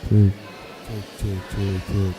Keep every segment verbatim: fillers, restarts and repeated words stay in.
Cek, cek, cek, cek, cek.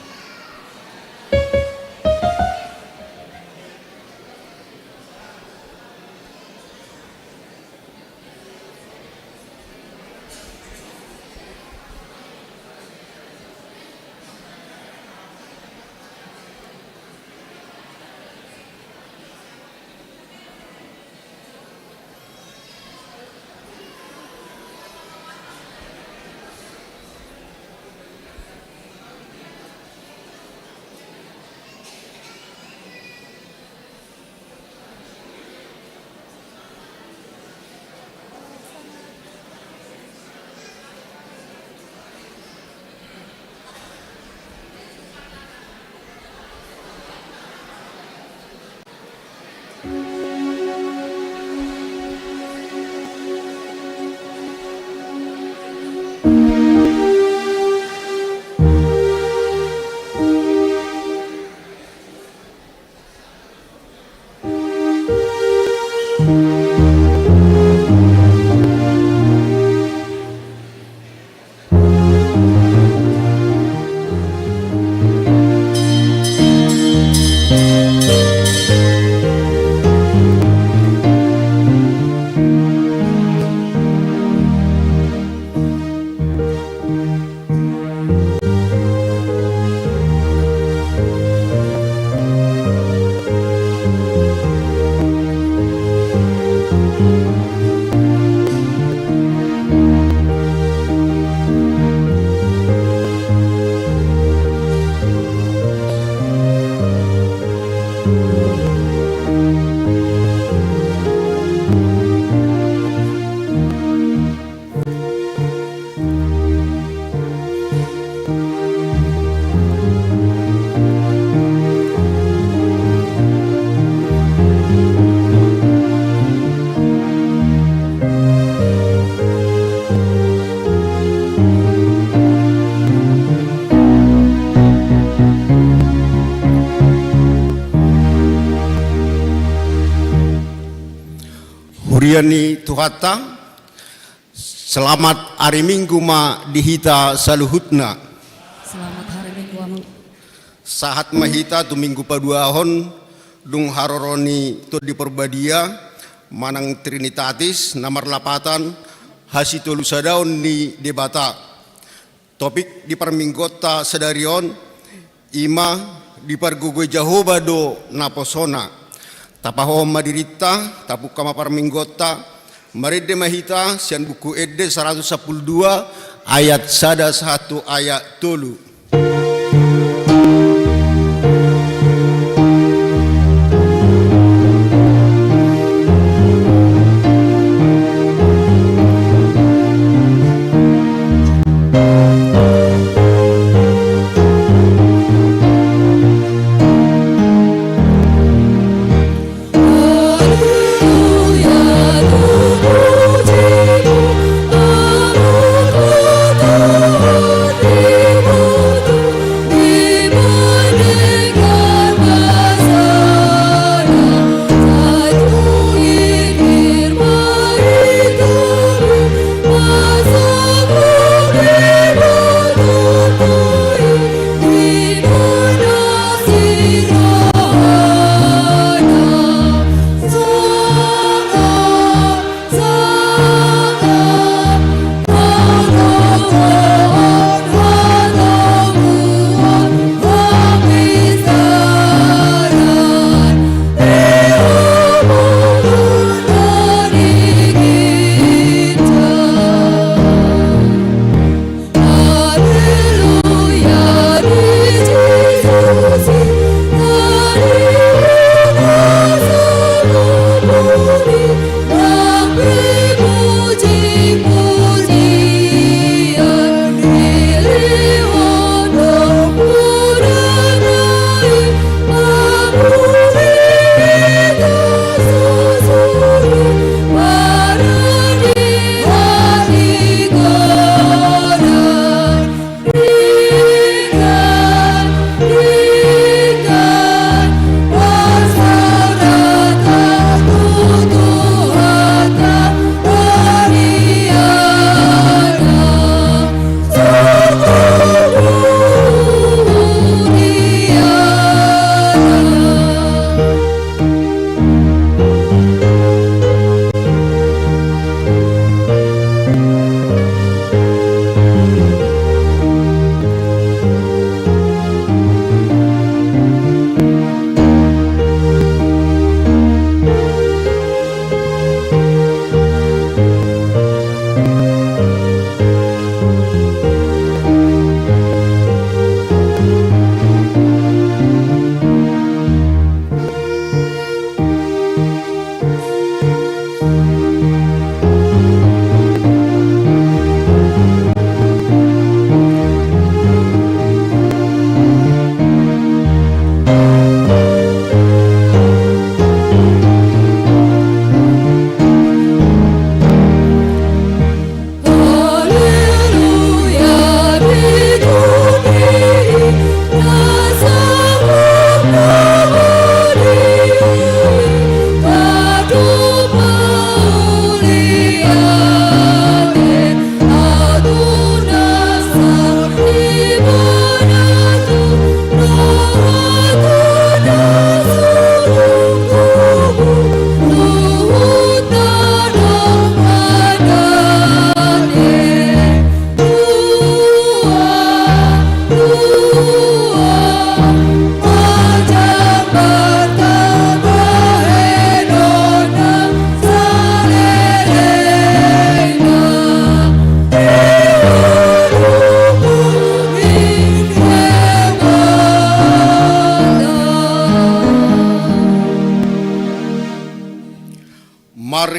Huria ni Tuhanta, selamat ari Minggu ma di hita saluhutna. Selamat hari Minggu, Amang. Sahat ma hita tu Minggu paduahon, dung haroro ni Tondi Parbadia, manang Trinitatis, na marlapatan hasitolusadaon ni Debata. Topik di parmingguonta sadari on, i ma: Dipargogoi Jahowa do naposona. Tapahohom ma dirinta, tapungka ma parmingguonta, marende ma hita sian Buku Ende saratus sampulu dua, ayat sada sahat tu ayat tolu.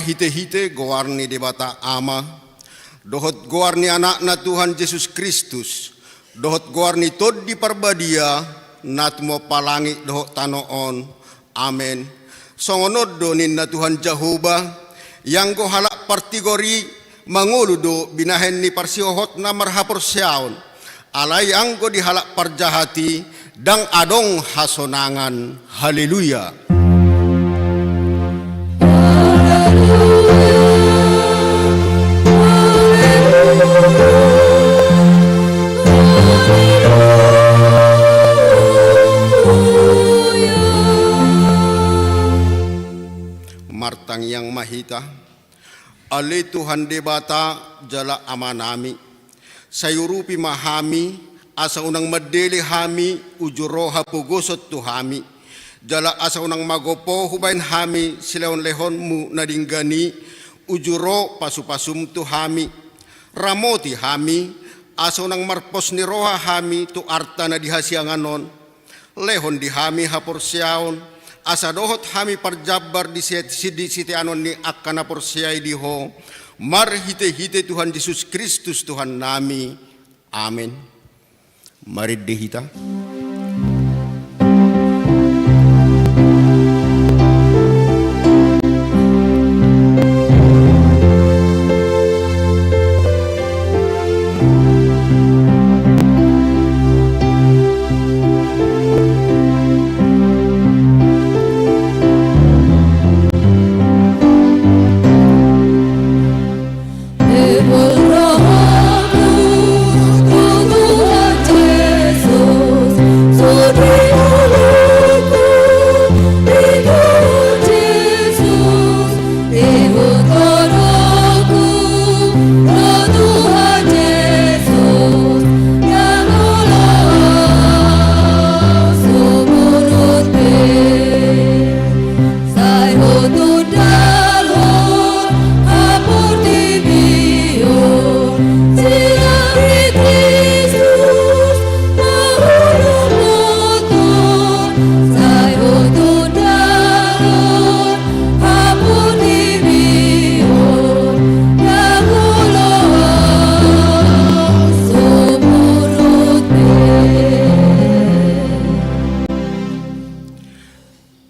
Hite-hite goar ni Debata Ama, dohot goar ni Anakna Tuhan Jesus Kristus, dohot goar ni Tondi Parbadia, na tumompa langit dohot tano on. Amen. Songon on do ninna Tuhan Jahowa, ianggo halak partigor i mangolu do binahen ni parsihohotna marhaporseaon. Alai anggo di halak parjahat i ndang adong hasonangan. Haleluya. Martangiang ma hita. Ale Tuhan Debata jala Amanami, sai urupi ma hami, asa unang mandele hami uju ro hapogoson tu hami, jala asa unang magompo hubaen hami silehon-lehonmu na denggan i uju ro pasu-pasum tu hami. Ramoti hami, asa unang marpos ni roha hami tu arta na di hasiangan on. Lehon di hami haporseaon, asa dohot hami parjambar di se-, si-, di siteanon ni angka na porsea i di Ho, marhite-hite Tuhan Jesus Kristus Tuhannami. Amen. Marende hita.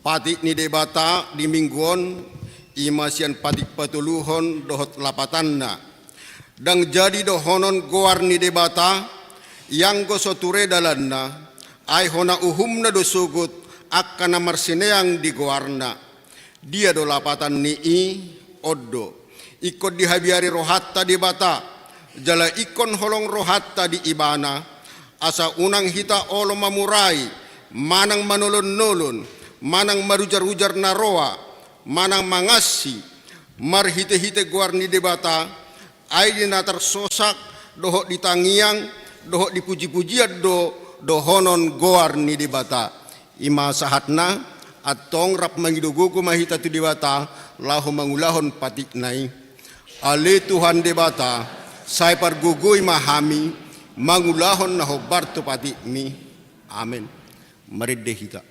Patik ni Debata di minggu on, i ma sian patik patoluhon dohot lapatanna. Ndang jadi dohonon goar ni Debata, ianggo so ture dalanna, ai hona uhumna do sogot angka na marsineang di goarna. Dia do lapatan ni i? On do. Ingkon dihabiari rohanta Debata, jala ingkon holong rohanta di Ibana, asa unang hita olo mamurai, manang manolon-nolon, manang marujar-ujar na roa, manang mangansi, marhite-hite goar ni Debata, ai di na tarsosak, dohot di tangiang, dohot di puji-pujian do, dohonon goar ni Debata. I ma sahatna, antong rap mangido gogo ma hita tu Debata, laho mangulahon patikna i. Ale Tuhan Debata, sai pargogoi ma hami, mangulahon na hombar tu patikmi. Amen. Marende hita.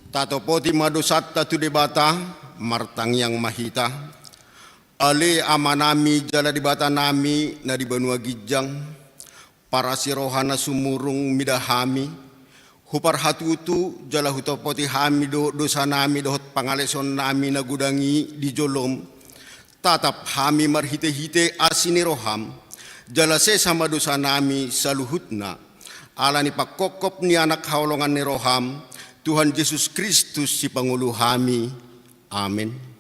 Tatopoti ma dosanta tu Debata, martangiang ma hita. Ale Amanami jala Debatanami na di banua ginjang, parasi roha na sumurung mida hami, huparhatutu jala hutopoti hami do dosanami dohot pangalaosionnami na godang i di jolom. Tatap hami marhitehite asi ni roham, jala sesa ma dosanami saluhutna. Ala ni pangkophop ni Anak haholongan ni roham, Tuhan Jesus Kristus Sipangolu hami. Amen.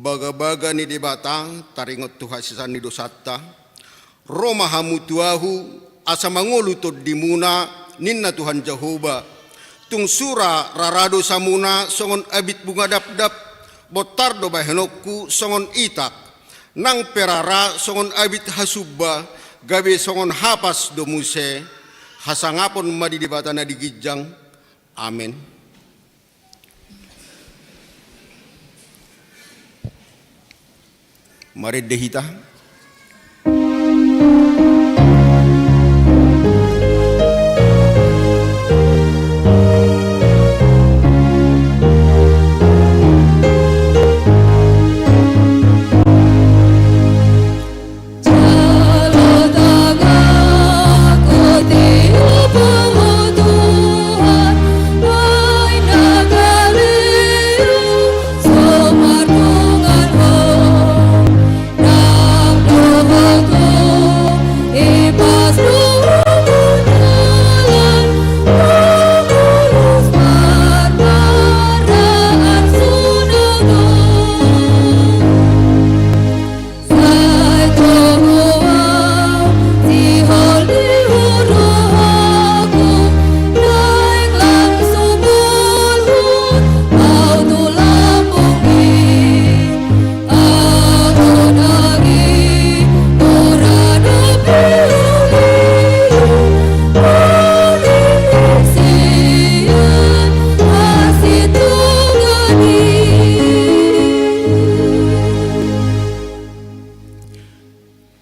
Bagabaga ni Debata, taringot tu hasesaan ni dosanta. Ro ma hamu tu Ahu, asa mangolu tondimuna, ninna Tuhan Jahowa. Tung sura rara dosamuna songon abit bunga dapdap, bontar do bahenonku songon itak. Nang pe rara songon abit hasumba, gabe songon hapas do muse. Hasangapon ma di Debata na di ginjang. Amen. Marende hita.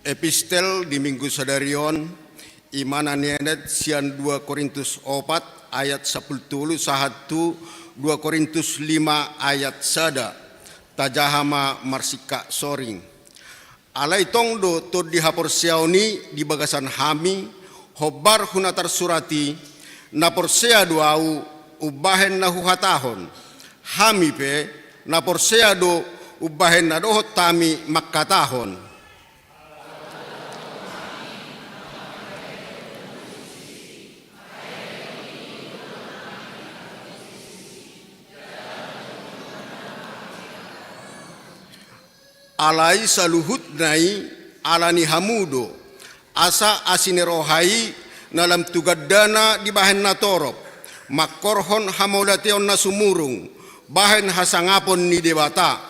Epistel di Minggu sadari on, i ma na nienet sian dua Korintus opat ayat sampulu tolu sahat tu dua Korintus lima ayat sada. Tajaha ma marsingkat soring. Alai tong do tondi haporseaon i di bagasan hami, hombar hu na tarsurat i, na porsea do ahu, umbahen na huhatahon. Hami pe, na porsea do, umbahen na dohot hami mangkatahon. Alai saluhutna i ala ni hamu do, asa asi ni roha i na lam tu gandana dibahen na torop, mangkorhon hamauliateon na sumurung, bahen hasangapon ni Debata.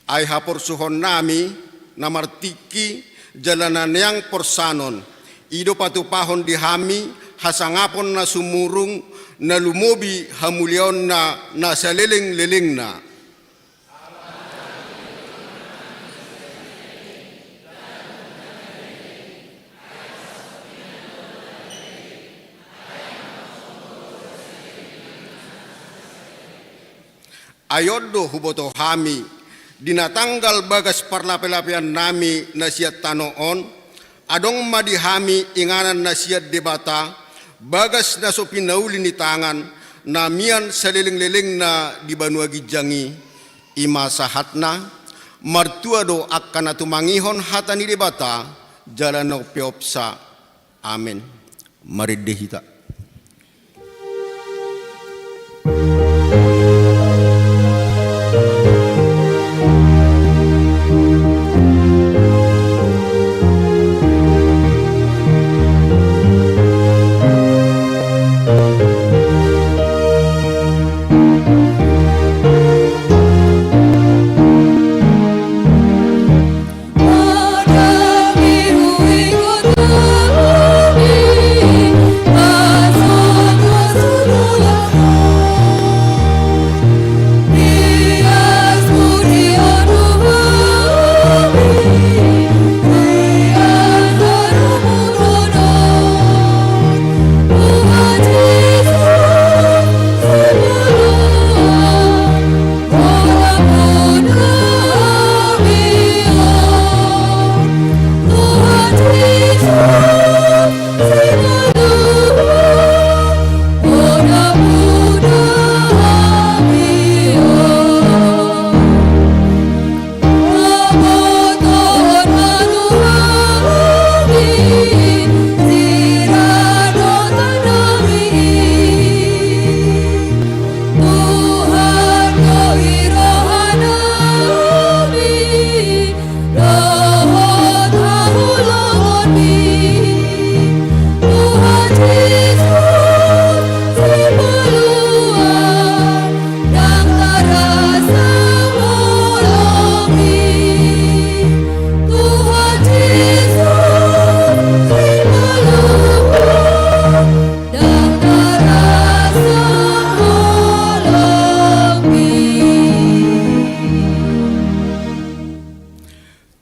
Ai haporsuhonnami na martingki jala na niang porsanon, i do patupahon di hami hasangapon na sumurung, na lumobi hamuliaonna na salelenglelengna. Ai on do huboto hami, di na tanggal bagas parlapelapeannami na sian tano on, adong ma di hami inganan na sian Debata, bagas na so pinauli ni tangan, na mian salelenglelengna di banua ginjang i, i ma sahatna, Martua do angka na tumangihon hata ni Debata jala na umpeopsa. Amen. Marende hita.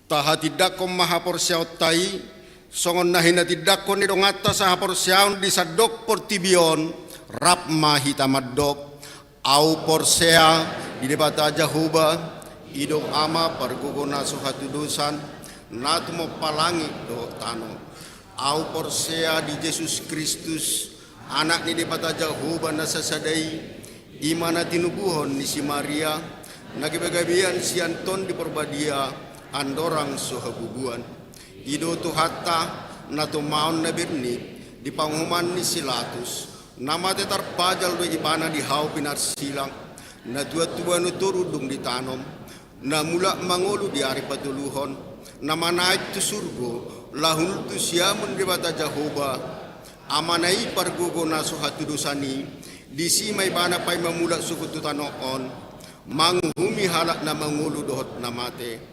Tahatindangkon ma haporseaonta i, songon na hinatindangkon ni donganta sahaporseaon di sandok portibi on, rap ma hita mandok. Ahu porsea di Debata Jahowa, i do Ama pargogo na so hatudosan, na tumompa langit dohot tano. Ahu porsea di Jesus Kristus, Anak ni Debata Jahowa na sasada i, i ma na tinubuhon ni si Maria, na gabegalean sian Tondi Parbadia, andorang so habubuan. I do Tuhanta, na tumaon na bernit, di panguhuman ni si Latus, na mate tarpajal do ibana di hau pinarsilang, na tuatua na toru dung ditanom, na mulak mangolu di ari patoluhon, na manaek tu surgo, laho hundul tu siamun ni Debata Jahowa, Amana i pargogo na so hatudosan i, disi ma ibana paima mulak sogot tu tano on, manguhumi halak na mangolu dohot na mate.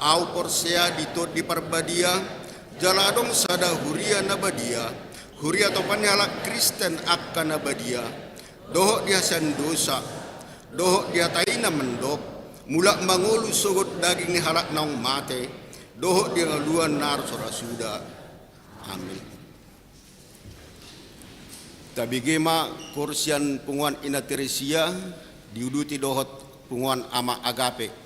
Ahu porsea di Tondi Parbadia, jala adong sada huria na badia, huria topan ni halak Kristen angka na badia, dohot di hasesaan dosa, dohot di hata i na mandok, mulak mangolu sogot daging ni halak naung mate, dohot di hangoluan na so ra suda. Amin. Tabege ma koor sian punguan Ina Teresia, diuduti dohot punguan Ama Agape.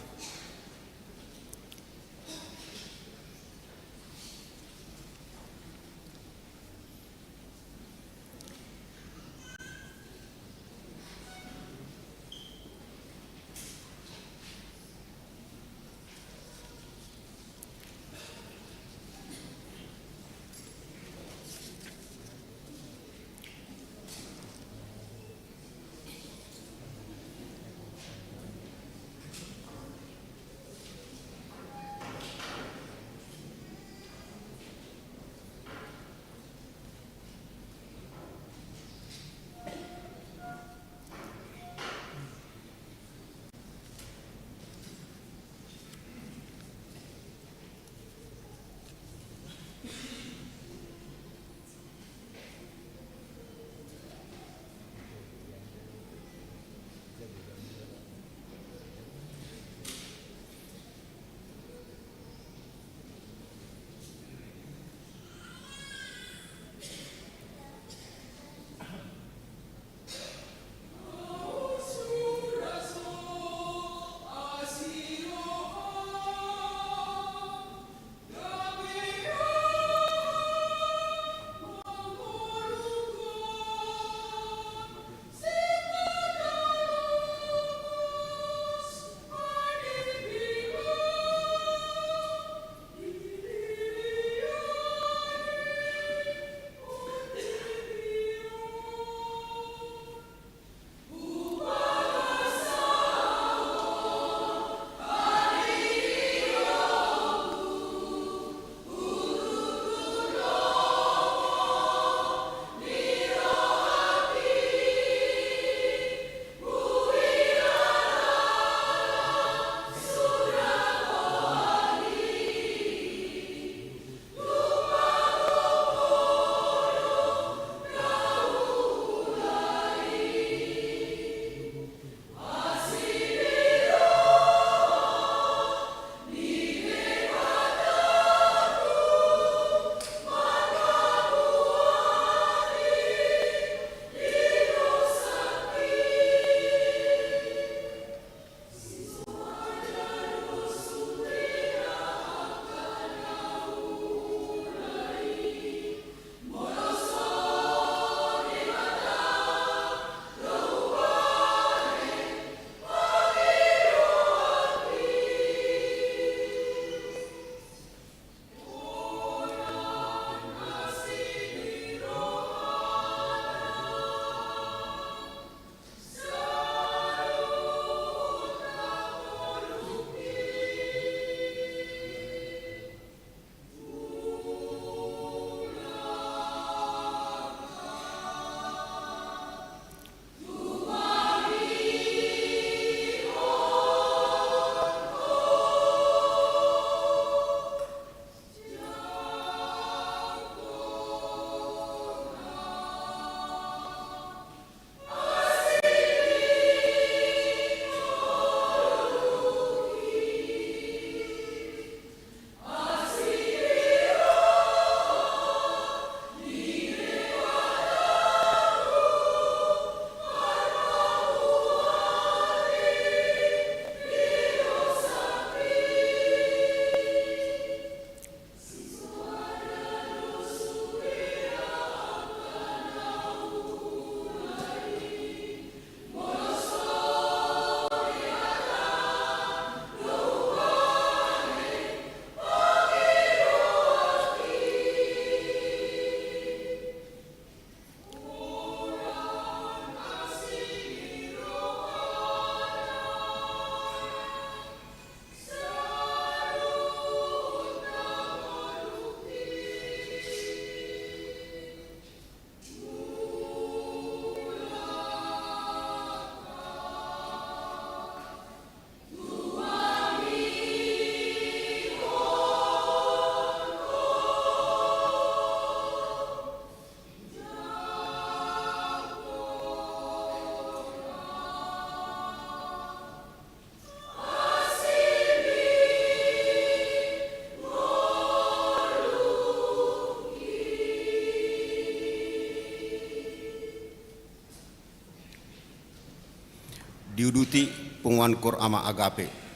Diuduti Punguan Kur Ama Agape.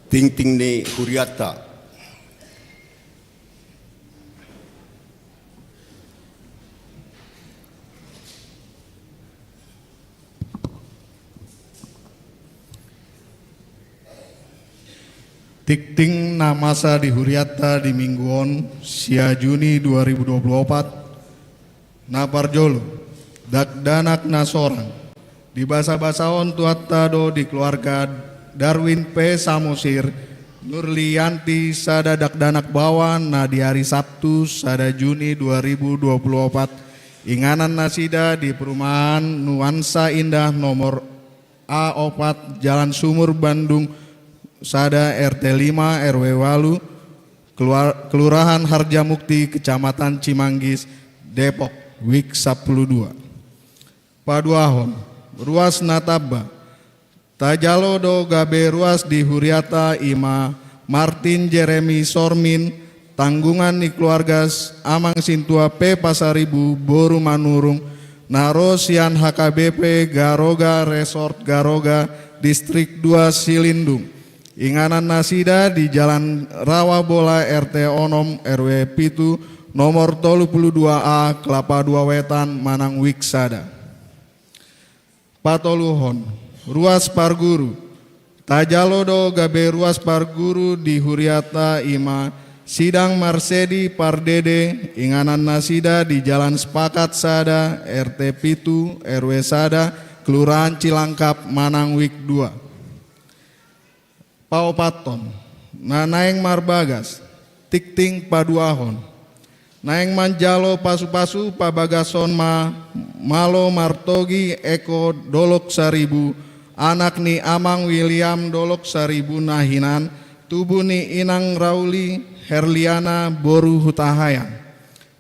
Tingting ni hurianta. Tingting na masa di hurianta di minggu on, sia Juni dua ribu dua puluh opat. Na parjolo, dakdanak na sorang. Dibasabasahon Tuhanta do di keluarga Darwin P. Samosir, Nurlianti sada dakdanak baoa na di ari Sabtu sada Juni dua ribu dua puluh opat, inganan nasida di perumahan Nuansa Indah nomor A opat, Jalan Sumur Bandung sada, R T lima, R W walu, keluar-, Kelurahan Harjamukti, Kecamatan Cimanggis, Depok, wijk sampulu dua. Paduahon, ruas na tamba. Tajalo do gabe ruas di hurianta, i ma Martin Jeremy Sormin, tanggungan ni keluarga s-, Amang Sintua P. Pasaribu boru Manurung, na ro sian H K B P Garoga Resort Garoga, Distrik dua Silindung. Inganan nasida di Jalan Rawa Bola, R T onom, R W pitu, nomor tolu pulu dua A, Kelapa dua Wetan, manang wijk sada. Patoluhon, ruas parguru. Tajalo do gabe ruas parguru di hurianta, i ma Sidang Marsedi Pardede, inganan nasida di Jalan Sepakat sada, R T pitu, R W sada, Kelurahan Cilangkap, manang wijk dua. Paopathon, na naeng marbagas, tingting paduahon. Naeng manjalo pasupasu pabagason ma, malo martogi Eko Dolok Saribu, anak ni Amang William Dolok Saribu na hinan, tubu ni Inang Rauli Herliana boru Hutahaean.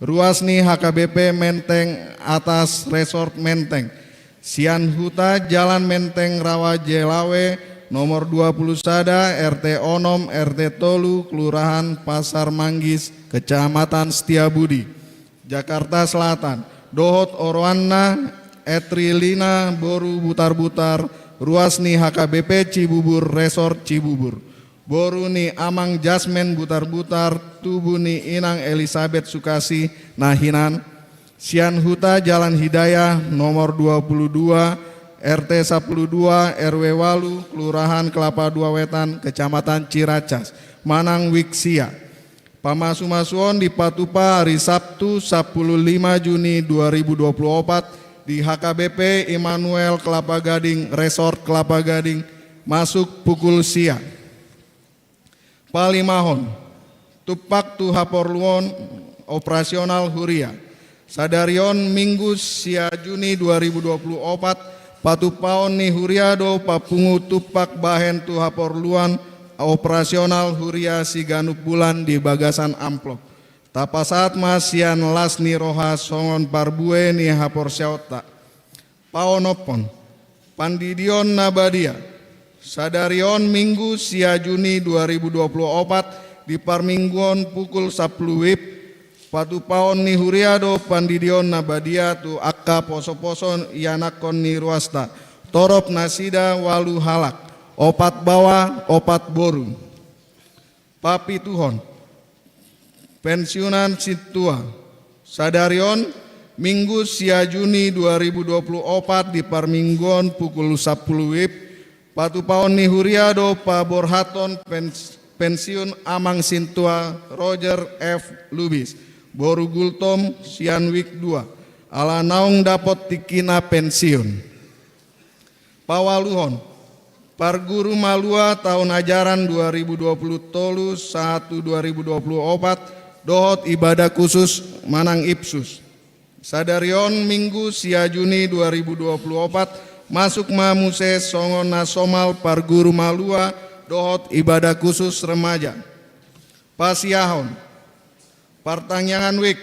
Ruas ni H K B P Menteng Atas Resort Menteng. Sian huta Jalan Menteng Rawa Jelawe, nomor dua pulu sada, R T onom, R T tolu, Kelurahan Pasar Manggis, Kecamatan Setiabudi, Jakarta Selatan. Dohot oroanna Etrilina boru Butarbutar, ruas ni H K B P Cibubur Resort Cibubur. Boru ni Amang Jasmen Butarbutar, tubu ni Inang Elisabet Sukasih na hinan, sian huta Jalan Hidayah nomor dua pulu dua, R T sampulu dua, R W walu, Kelurahan Kelapa dua Wetan, Kecamatan Ciracas, manang wijk sia. Pamasumasuon dipatupa ari Sabtu sampulu lima Juni dua ribu dua puluh opat di H K B P Immanuel Kelapa Gading, Resort Kelapa Gading, masuk pukul sia. Palimahon, tumpak tu haporluon operasional huria. Sadari on Minggu sia Juni dua ribu dua puluh opat, patupaon ni huria do papungu tumpak bahen tu haporluan operasional huria siganup bulan di bagasan amplop. Tapasahat ma sian las ni roha songon parbue ni haporseaonta. Paonomhon, pandidion na badia. Sadari on Minggu sia Juni dua ribu dua puluh opat di parmingguon pukul sampulu wib, patupaon ni huria do pandidion na badia tu angka posoposo ianakhon ni ruasta. Torop nasida ualu halak, opat baoa, opat boru. Papituhon, pensiunan sintua. Sadari on Minggu sia Juni dua ribu dua puluh opat di parmingguon pukul sampulu wib, patupaon ni huria do paborhathon pens-, pensiun Amang Sintua Roger F Lubis, boru Gultom, sian wijk dua, ala naung dapot tingkina pensiun. Paualuhon, parguru malua taon ajaran dua ribu dua puluh tolu sahat tu dua ribu dua puluh opat, dohot ibadah khusus manang ipsus. Sadari on Minggu sia Juni dua ribu dua puluh opat, masuk ma muse songon na somal parguru malua dohot ibadah khusus remaja. Pasiahon, partangiangan wijk.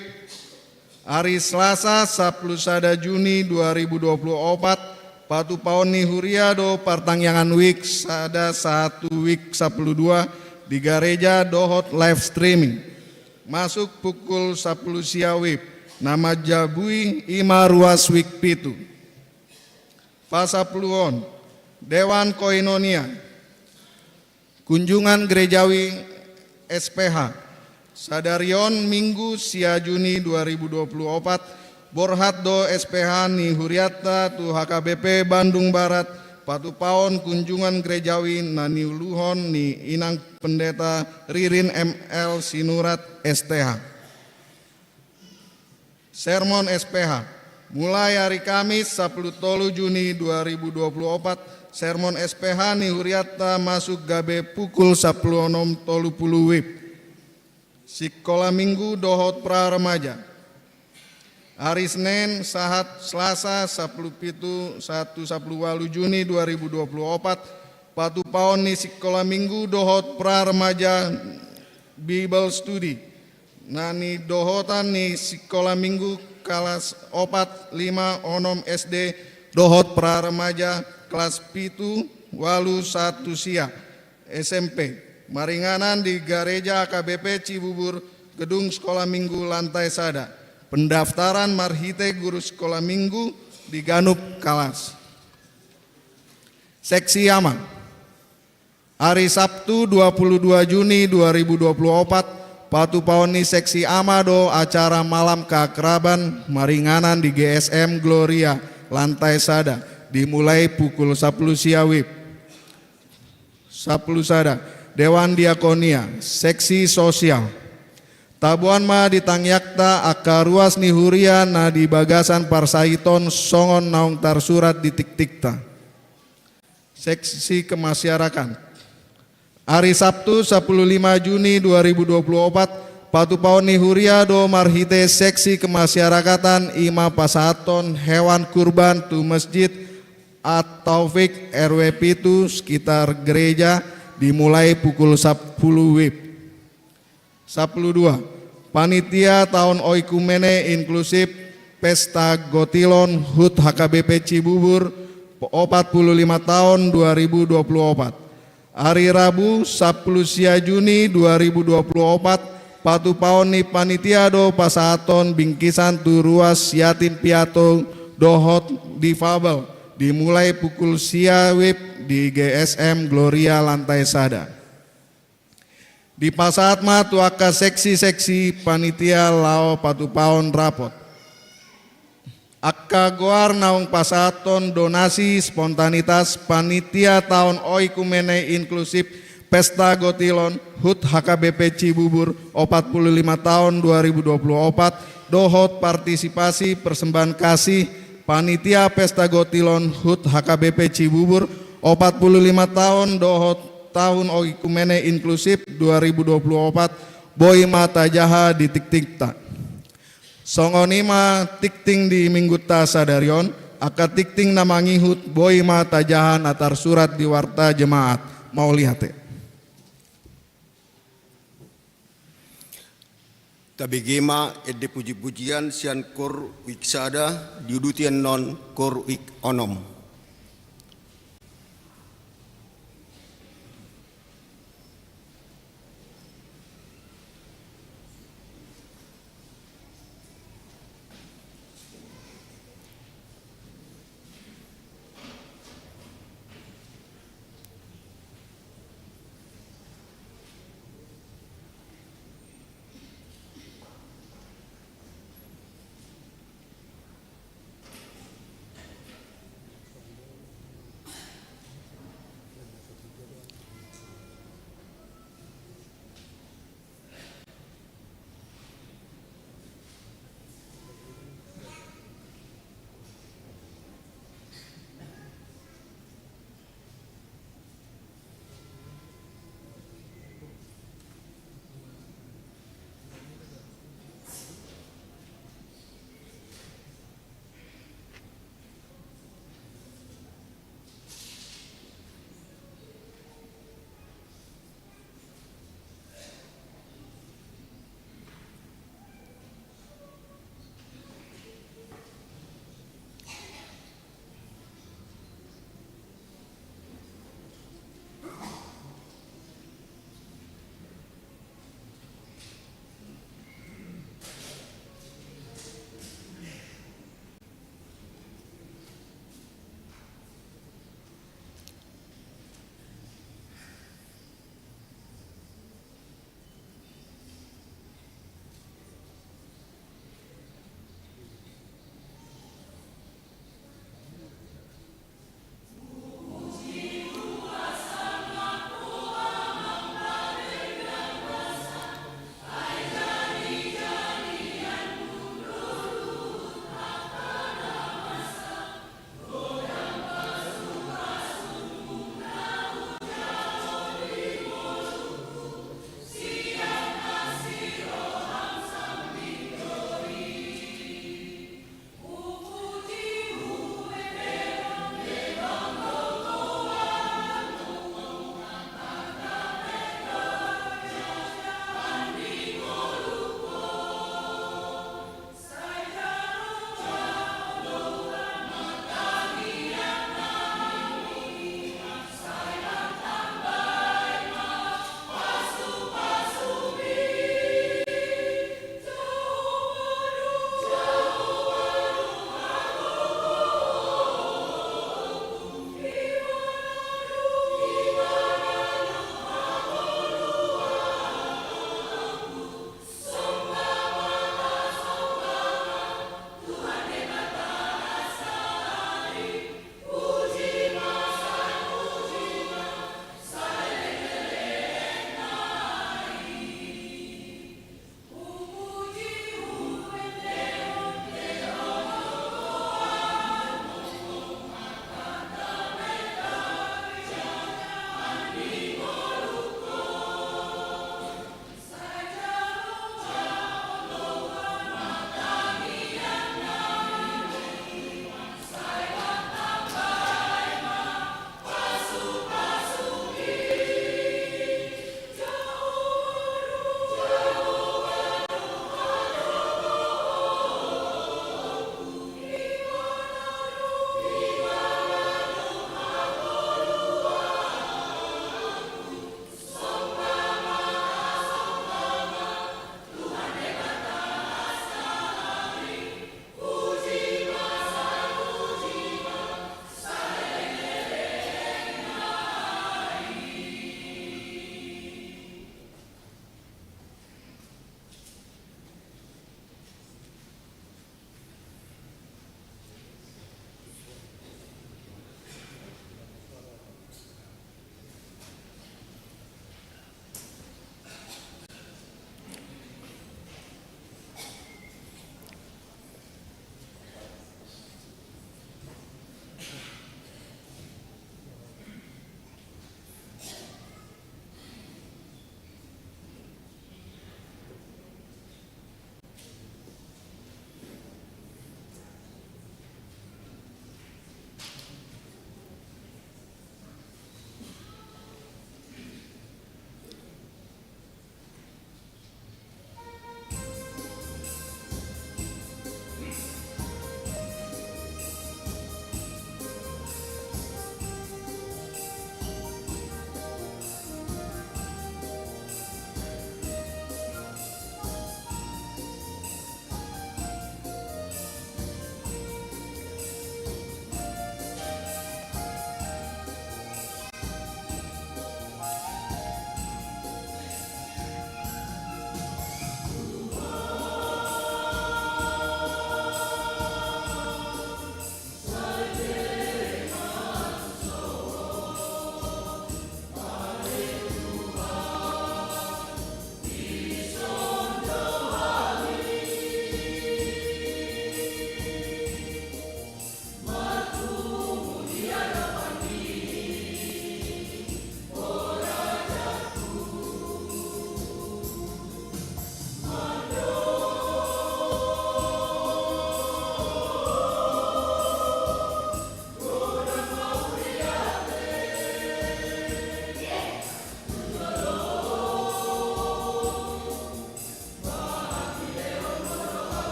Ari Selasa sampulu sada Juni dua ribu dua puluh opat, patupaon ni huria do partangiangan wijk sada sahat tu wijk sampulu dua di gareja dohot live streaming. Masuk pukul sampulu sia wib, na manjabui i ma ruas wijk pitu. Pasampuluon, Dewan Koinonia. Kunjungan Gerejawi S P H. Sadari on Minggu sia Juni dua ribu dua puluh opat, borhat do S P H ni hurianta tu H K B P Bandung Barat, patupaon kunjungan gerejawi na niuluhon ni Inang Pendeta Ririn M L Sinurat, S T H. Sermon S P H. Mulai ari Kamis, sapuluh tolu Juni dua ribu dua puluh opat, sermon S P H ni hurianta masuk gabe pukul sapuluh onom tolu puluh WIB. Sikola Minggu dohot pra remaja. Ari Senen sahat Selasa, sapuluh pitu sahat tu sapuluh ualu Juni dua ribu dua puluh opat, patupaon ni sikola Minggu dohot pra remaja Bible Study. Na nidohotan ni sikola Minggu kelas opat, lima, onom S D dohot pra remaja kelas pitu, ualu sahat tu sia S M P, maringanan di Gareja H K B P Cibubur, gedung sikola Minggu lantai sada. Pendaftaran marhite guru sikola Minggu di ganup kelas. Seksi Ama. Ari Sabtu, dua puluh dua Juni dua ribu dua puluh opat, patupaon ni seksi Ama do acara malam keakraban maringanan di G S M Gloria, lantai sada, dimulai pukul sapuluh sia WIB. Sapuluh sada. Dewan Diakonia, seksi sosial. Taboan ma di tangiangta angka ruas ni huria na di bagasan parsahiton songon naung tarsurat di tingtingta. Seksi kemasyarakat. Ari Sabtu, sapuluh lima Juni dua ribu dua puluh opat, patupaon ni huria do marhite seksi kemasyarakatan, i ma pasahathon hewan kurban tu Masjid At-Taufik, R W pitu, sekitar gereja, dimulai pukul sapuluh WIB. Sapuluh dua. Panitia Taon Oikumene Inklusif Pesta Gotilon HUT H K B P Cibubur, opat puluh lima taon, dua ribu dua puluh opat. Ari Rabu, sapuluh sia Juni dua ribu dua puluh opat, patupaon ni panitia do pasahathon bingkisan tu ruas yatim piatu dohot difabel, dimulai pukul sia WIB di G S M Gloria lantai sada. Dipasahat ma tu angka seksi-seksi panitia laho patupaon rapot. Angka goar naung pasahathon donasi spontanitas panitia Taon Oikumene Inklusif Pesta Gotilon HUT H K B P Cibubur, opat puluh lima taon, dua ribu dua puluh opat, dohot partisipasi persembahan kasih panitia Pesta Gotilon HUT H K B P Cibubur, opat puluh lima taon, dohot Tahun Oikumene Inklusif dua ribu dua puluh opat, boi ma tajaha di tingtingta. Songon i ma tingting di minggunta sadari on. Angka tingting na mangihut boi ma tajaha na tarsurat di Warta Jemaat. Mauliate. Tabege ma ende puji-pujian sian koor WIK sada, diuduti annon koor WIK onom.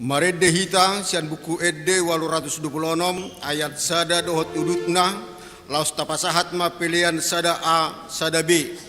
Marende hita sian Buku Ende ualu ratus dua pulu onom, ayat sada dohot udutna, laos tapasahat ma pelean sada A, sada B.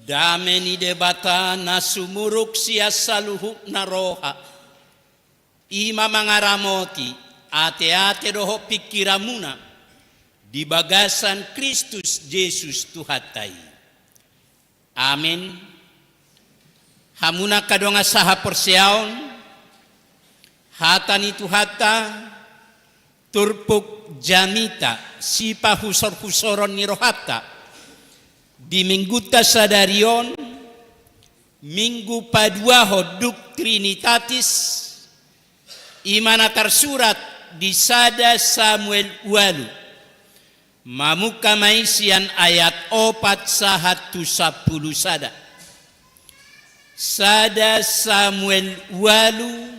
Dame ni Debata na sumurung sian saluhutna roha, i ma mangaramoti ateate dohot pingkiranmuna di bagasan Kristus Jesus Tuhanta i. Amen. Hamuna angka dongan sahaporseaon, hata ni Tuhanta turpuk jamita sipahusorhusoron ni rohanta di Minggunta sadari on, Minggu paduahon dung Trinitatis, i ma na tarsurat di sada Samuel ualu. Mamungka ma i sian ayat opat sahat tu sampulu sada. Sada Samuel ualu,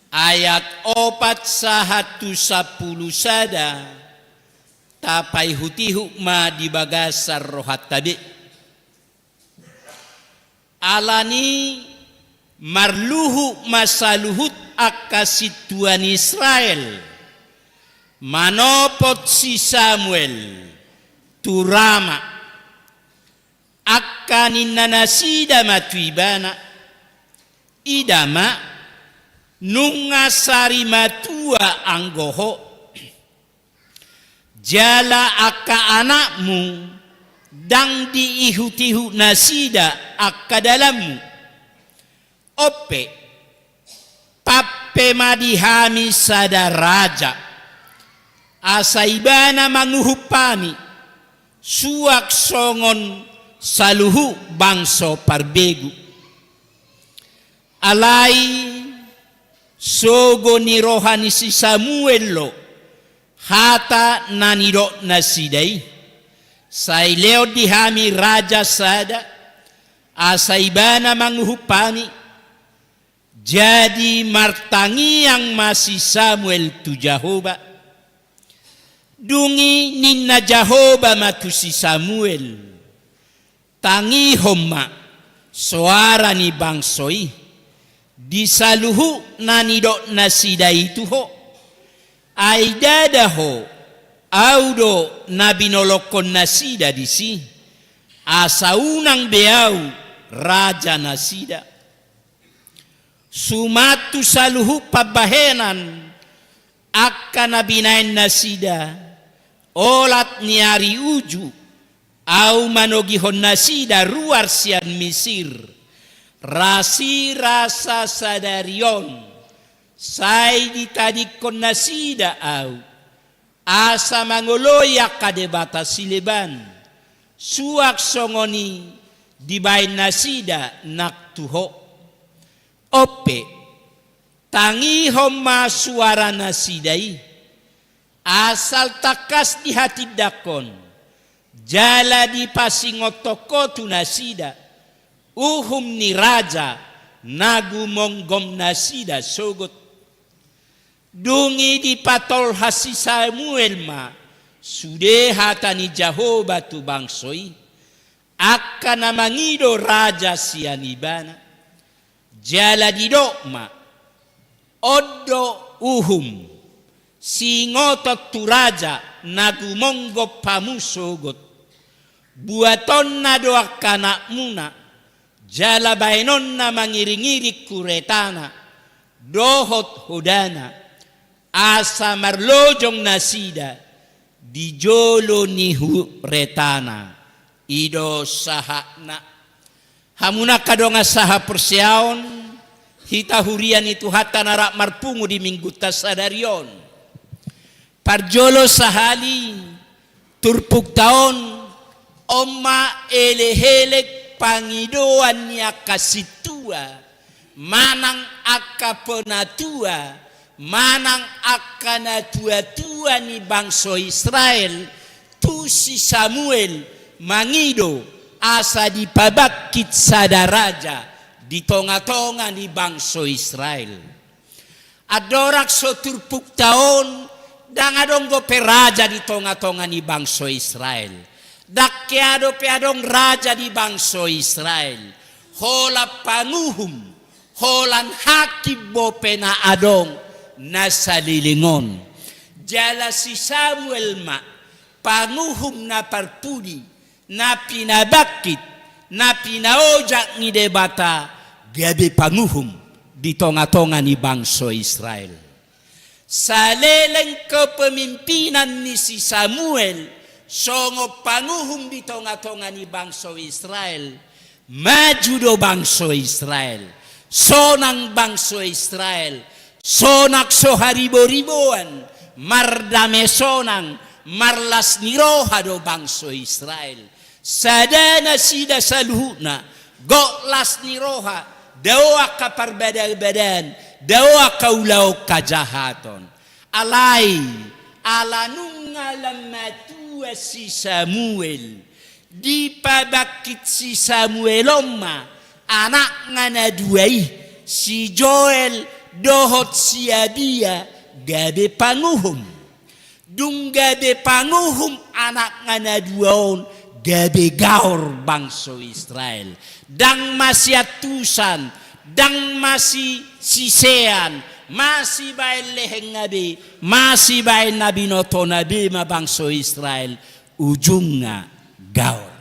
ayat opat sahat tu sampulu sada, tapaihutihut ma di bagasan rohanta be. Alani marluhut ma saluhut angka sintua ni Israel manopot si Samuel tu Rama. Angka ninna nasida ma tu ibana, "Ida ma, nunga sari matua anggo ho. Jala angka anakmu ndang diihutihut nasida angka dalanmu. On pe, pampe ma di hami sada raja, asa ibana manguhum hami, suang songon saluhut bangso parbegu." Alai sogo ni roha ni si Samuel do hata na nidok nasida i, "Sai lehon di hami raja sada, asa ibana manguhum hami." Jadi martangiang ma si Samuel tu Jahowa. Dung i ninna Jahowa ma tu si Samuel, "Tangihon ma soara ni bangso i di saluhut na nidok nasida i tu ho. Ai ndada ho, Ahu do na binolongkon nasida disi, asa unang be Ahu raja nasida." Suman tu saluhut pambahenan angka na binahen nasida, olat ni ari uju, Ahu manogihon nasida ruar sian Misir. Rasirasa sadari on sai ditadingkon nasida Ahu, asa mangoloi angka debata sileban, suang songon i dibahen nasida nang tu ho. On pe, tangihon ma soara nasida i, asal tangkas dihatindangkon, jala dipasingot ho tu nasida uhum ni raja na gumonggom nasida sogot. Dung i dipatolhas si Samuel ma sude hata ni Jahowa tu bangso i, angka na mangido raja sian ibana. Jala didok ma, "On do uhum siingoton tu raja na gumonggom hamu sogot. Buatonna do angka anakmuna, jala baenonna mangiringiring huretana dohot hodana, asa marlojong nasida di jolo ni huretana." I do sahatna. Hamuna angka dongan sahaporseaon, hita huria ni Tuhanta na rap marpungu di Minggunta sadari on. Parjolo sahali, turpukta on, on ma elekelek pangidoan ni angka sintua manang angka penatua, manang angka natuatua ni bangso Israel, tu si Samuel mangido asa dipabangkit sada raja di tonga-tonga ni bangso Israel. Andorang so turpukta on, ndang adong dope raja di tonga-tonga ni bangso Israel. Ndang hea dope adong raja di bangso Israel. Holan panguhum, holan hakim dope na adong na saleleng on. Jala si Samuel ma panguhum na parpudi, na pinabangkit, na pinaojak ni Debata, gabe panguhum di tonga-tonga ni bangso Israel. Saleleng kepemimpinan ni si Samuel songon panguhum di tonga-tonga ni bangso Israel, maju do bangso Israel, sonang bangso Israel, sonang so haribo-riboan, mardame sonang, marlas ni roha do bangso Israel. Sada nasida saluhutna, gok las ni roha, dao angka parbada-badaan, dao angka ulaon hajahaton. Alai, ala nunga lam matua si Samuel, dipabangkit si Samuel on ma anakna na dua i, si Joel dohot si Abia, gabe panguhum. Dung gabe panguhum anakna na dua on, gabe gaor bangso Israel. Ndang masiantusan, ndang masisisean, masibaen lehengna be, masibaen na binotona be ma bangso Israel, ujungna gaor.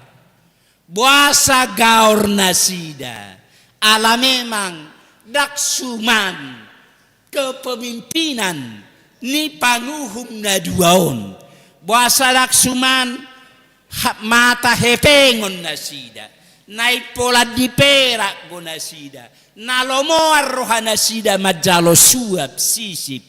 Boasa gaor nasida? Ala memang ndang suman kepemimpinan ni panguhum na dua on. Boasa ndang suman ha-, mata hepengon nasida, naeng pola diperak do nasida, na lomoan roha nasida manjalo suap sisip.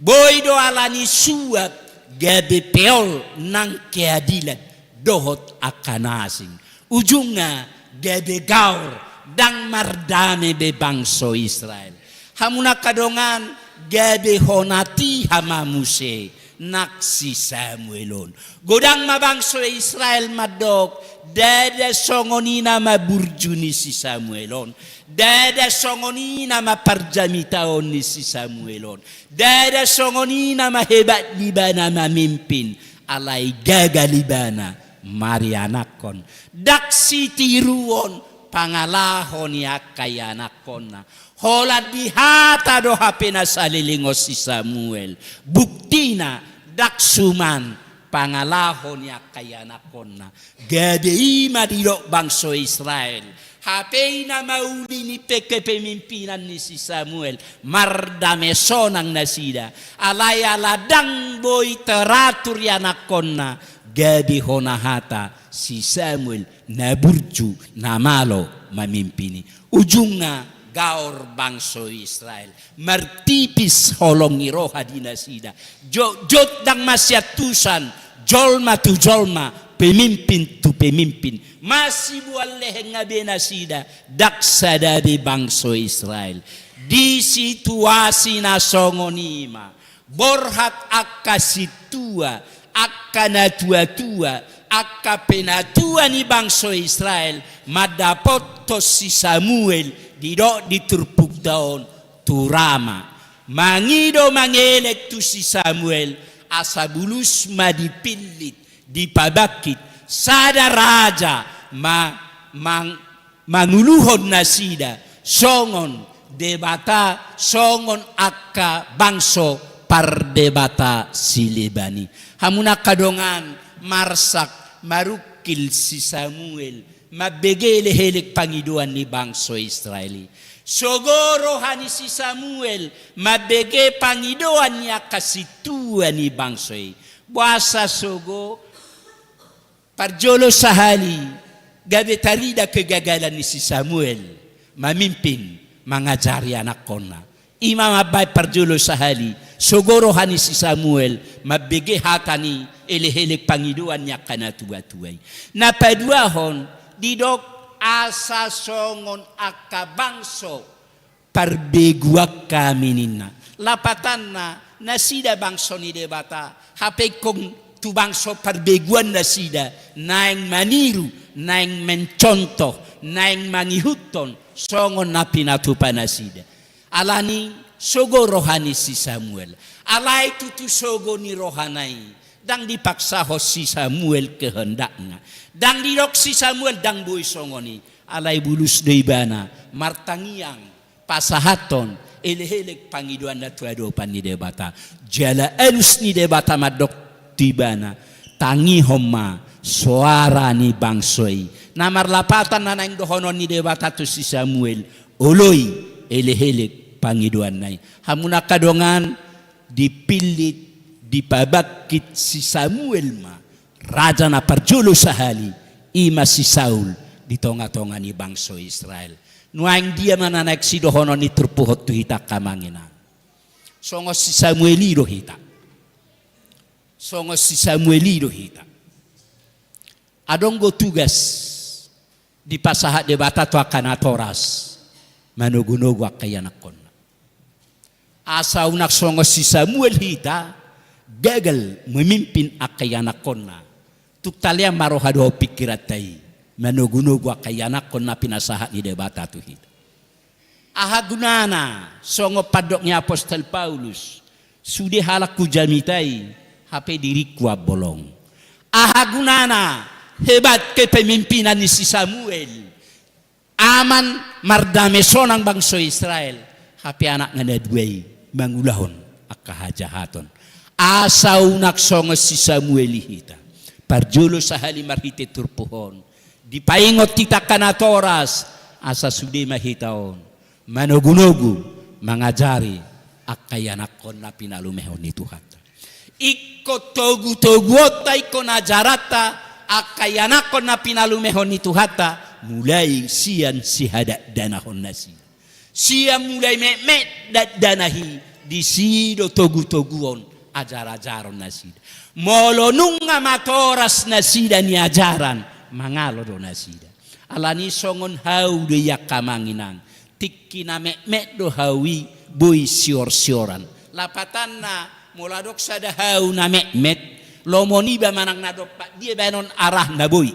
Boi do ala ni suap gabe peol nang keadilan dohot angka na asing. Ujungna gabe gaor, ndang mardame be bangso Israel. Hamu angka dongan, gabe hona tiha ma muse nang si Samuel on. Godang ma bangso Israel mandok, ndada songon i nama burju ni si Samuel on. Ndada songon i nama parjamitaon ni si Samuel on. Ndada songon i nama hebat di ibana mamimpin. Alai gagal ibana marianakkon. Ndang sitiruon pangalaho ni angka ianakkonna. Holan dihata do hape na saleleng on si Samuel. Buktina ndang suman pangalaho ni angka ianakkonna. Gabe i ma didok bangso Israel. Hape i nama uli ni pe-, kepemimpinan ni si Samuel. Mardame sonang nasida. Alai ala ndang boi teratur ianakkonna. Gabe hona hata si Samuel na burju, na malo mamimpin i. Ujungna gaor bangso Israel. Martipis holong ni roha di nasida. Jo-, jotjot ndang masiantusan, jolma tu jolma, pemimpin tu pemimpin. Masiboan lehengna be nasida, ndang sada be bangso Israel. Di situasi na songon i ma, borhat angka sintua, angka natuatua, angka penatua ni bangso Israel, mandapothon si Samuel, didok di turpukta on, tu Rama. Mangido mangelek tu si Samuel, asa bulus ma dipillit, dipabangkit sada raja ma-, mang-, manguluhon nasida, songon Debata, songon angka bangso pardebata sileban i. Hamu angka dongan, marsak marungkil si Samuel, mambege elekelek pangidoan ni bangso Israel i. Sogo roha ni si Samuel, mambege pangidoan ni angka sintua ni bangso i. Boasa sogo? Parjolo sahali, gabe tarida kegagalan ni si Samuel mamimpin, mangajari anakkonna. I ma mambaen parjolo sahali, sogo roha ni si Samuel mambege hata ni elekelek pangidoan ni angka natuatua i. Na paduahon, didok asa songon angka bangso parbeguan hami ninna. Lapatanna, nasida bangso ni Debata, hape ingkon tu bangso parbeguan nasida, naeng maniru naeng mencontoh, naeng mangihuthon songon na pinatupa nasida. Alani sogo roha ni si Samuel. Alai tutu sogo ni rohana i. Ndang dipaksahon si Samuel kehendakna. Ndang didok si Samuel ndang boi songon i. Alai bulus do ibana martangiang pasahathon elekelek pangidoanna tu adopan ni Debata. Jala alus ni Debata mandok tu ibana, tangihon ma soara ni bangso i. Na marlapatan na naeng dohonon ni Debata tu si Samuel, oloi elekelek pangidoanna i. Hamu na angka dongan, dipillit, dipabangkit si Samuel ma raja na parjolo sahali, i ma si Saul di tonga-tonga ni bangso Israel. Nuaeng dia ma na naeng sidohonon ni turpuk on tu hita angka amang inang? Songon si Samuel i do hita. Songon si Samuel i do hita. Adong do tugas dipasahat Debata tu angka natoras manogu-nogu angka ianakhonna. Asa unang songon si Samuel hita gagal memimpin angka ianakhonna. Tung talean ma roha dohot pingkiranta i manogu-nogu angka ianakhon na pinasahat ni Debata tu hita. Aha gunana, songon pandok ni apostel Paulus, sude halak hujamita i, hape diringku ambolong. Aha gunana hebat kepemimpinan ni si Samuel, aman mardame sonang bangso Israel, hape anakna na dua i mangulahon angka hajahaton. Asa unang songon si Samuel i hita. Parjolo sahali marhite turpuk on, dipaingot hita angka natoras, asa sude ma hita on manogu-nogu mangajari angka ianakhon na pinalumehon ni Tuhanta. Ingkon togu-toguonta, ingkon ajaranta angka ianakhon na pinalumehon ni Tuhanta, mulai sian sihadakdanahon nasida. Sian mulai metmet dakdanak i, disi do togu-toguon, ajar-ajaron nasida. Molo nunga matoras nasida niajaran, mangalo do nasida. Alani songon hau do i angka amang inang, tingki na metmet do hau i boi sior-sioran. Lapatanna, molo adong sada hau na metmet, lomo niba manang na dompak dia baenon arahna boi.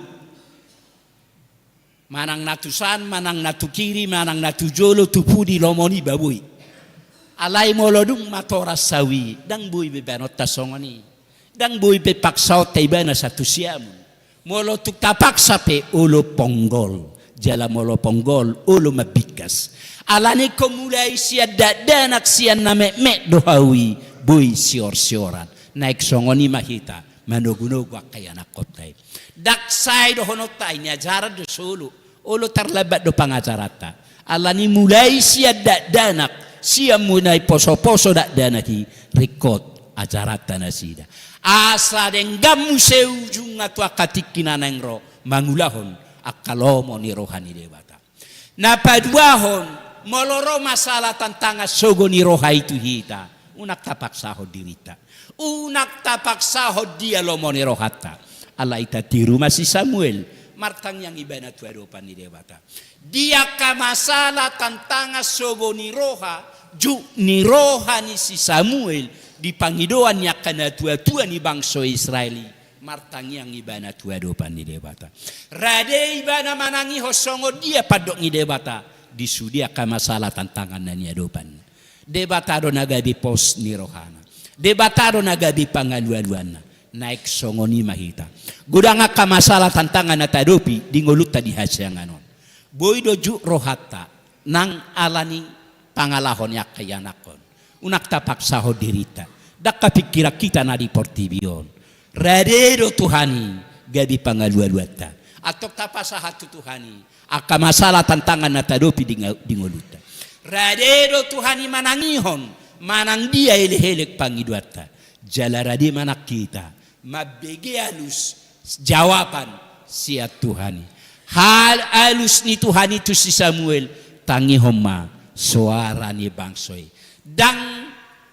Manang na tu san, manang na tu kiri, manang na tu jolo, tu pudi, lomo niba boi. Alai molo dung matoras hau i, ndang boi be baenonta songon i. Ndang boi be paksaonta ibana sahat tu siamun. Molo tung tapaksa pe olo ponggol. Jala molo ponggol olo mambingkas. Alani ingkon mulai sian dakdanak, sian na metmet do hau i boi sior-sioran. Naeng songon i ma hita manogu-nogu angka ianakhonta i. Ndang sae dohononta i, niajaran do so olo. Olo tarlambat do pangajaranta. Alani mulai sian dakdanak, sian mulai poso-poso dakdanak i, ringkot ajaranta nasida. Asa denggan muse ujungna tu angka tingki na naeng ro, mangulahon angka lomo ni roha ni Debata. Na paduahon, molo ro masalah tantangan sogo ni roha i tu hita, unang tapaksahon dirinta. Unang tapaksahon dia lomo ni rohanta. Alai tatiru ma si Samuel martangiang ibana tu adopan ni Debata. Di angka masalah tantangan sogo ni roha, juk ni roha ni si Samuel, di pangidoan ni angka natua-tua ni bangso Israel i, martangiang ibana tu adopan ni Debata. Rade ibana manangihon songon dia pandok ni Debata di sude angka masalah tantangan na niadopanna. Debata do na gabe pos ni rohana. Debata do na gabe pangalualuanna. Naeng songon i ma hita. Godang angka masalah tantangan na taadopi di ngolunta di hasiangan on. Boi do juk rohanta nang alani pangalaho ni angka ianakhon. Unang tapaksahon dirinta. Ndang hapingkiran hita na di portibi on. Rade do Tuhan i gabe pangalualuanta. Antong tapasahat tu Tuhan i angka masalah tantangan na taadopi di nga-, di ngolunta. Rade do Tuhan i manangihon manang dia elekelek pangidoanta. Jala rade ma nang hita mambege alus jawaban sian Tuhan i. Hal alus ni Tuhan i tu si Samuel, tangihon ma soara ni bangso i. Ndang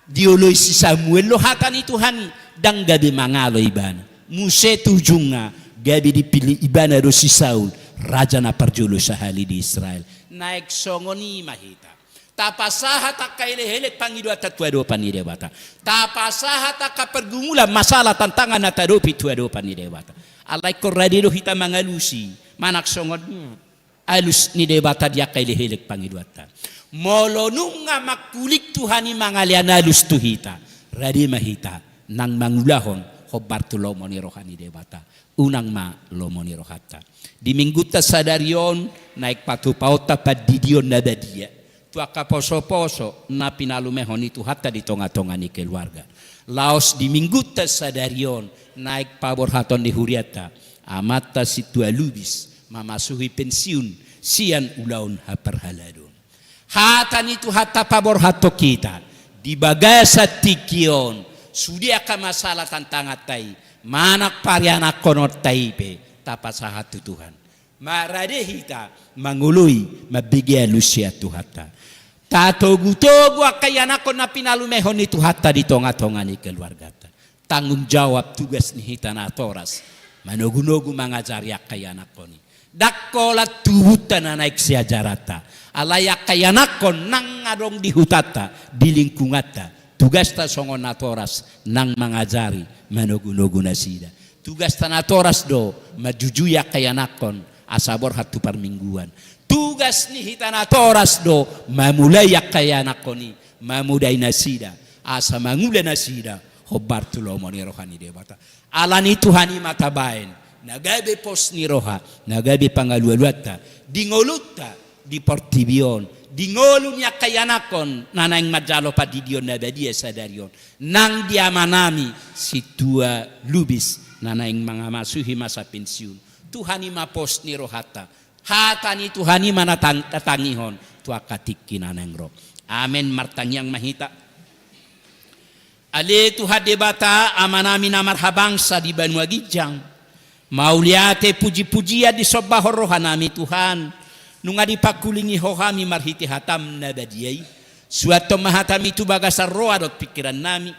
dioloi si Samuel do hata ni Tuhan i, ndang gabe mangalo ibana. Muse tu ujungna gabe dipillit ibana do si Saul, raja na parjolo sahali di Israel. Naeng songon i ma hita. Tapasahat angka elekelek pangidoanta tu adopan ni Debata. Tapasahat angka pergumulan, masalah, tantangan na taadopi tu adopan ni Debata. Alai ingkon rade do hita mangalusi Manang songon alus ni Debata di angka elek-elek pangidoanta. Molo nunga mangkuling Tuhan i mangalean alus tu hita, rade ma hita nang mangulahon hombar tu lomo ni roha ni Debata. Unang ma lomo ni rohanta. Di minggunta sadari on, naeng patupaonta pandidion na badia tu angka poso-poso na pinalumehon ni Tuhanta di tonga-tonga ni keluarga. Laos di minggunta sadari on, naeng paborhaton ni hurianta, amanta Sintua Lubis, mamasuhi pensiun sian ulaon haparhaladon. Hata ni Tuhanta paborhathon hita di bagasan tingki on, sude angka masalah tantanganta i, manang parianakkononta i pe tapasahat tu Tuhan. Marade hita mangoloi mambege alus sian Tuhanta. Tatogu-togu angka ianakkon na pinalumehon ni Tuhanta di tonga-tonga ni keluarganta. Tanggung jawab, tugas ni hita natoras manogu-nogu mangajari angka ianakkon i. Ndang holan tubunta na naeng siajaranta. Alai angka ianakkon nang adong di hutanta, di lingkunganta, tugasta songon natoras nang mangajari manogu-nogu nasida. Tugasta natoras do manjujui angka ianakkon asa borhat tu parmingguan. Tugas ni hita natoras do mamulai angka ianakkon i, mamodai nasida asa mangula nasida hombar tu lomo ni roha ni Debata. Ala ni Tuhan i ma tabaen na gabe pos ni roha, na gabe pangalualuanta di ngolunta di portibi on, di ngolu ni angka ianakkon na naeng manjalo pandidion na badia sadari on, nang di amanami Sintua Lubis na naeng mangamasuhi masa pensiun. Tuhan i ma pos ni rohanta. Hata ni Tuhan i ma na tang-, na tangihon tu angka tingki na naeng ro. Amen. Martangiang ma hita. Ale Tuhan Debata, Amanami na marhabangsa di banua ginjang, mauliate puji-pujian disombahon rohanami Tuhan, nunga dipangkulingi Ho hami marhite hataM na badia i. Suanhon ma hataMi tu bagasan roha dohot pingkirannami,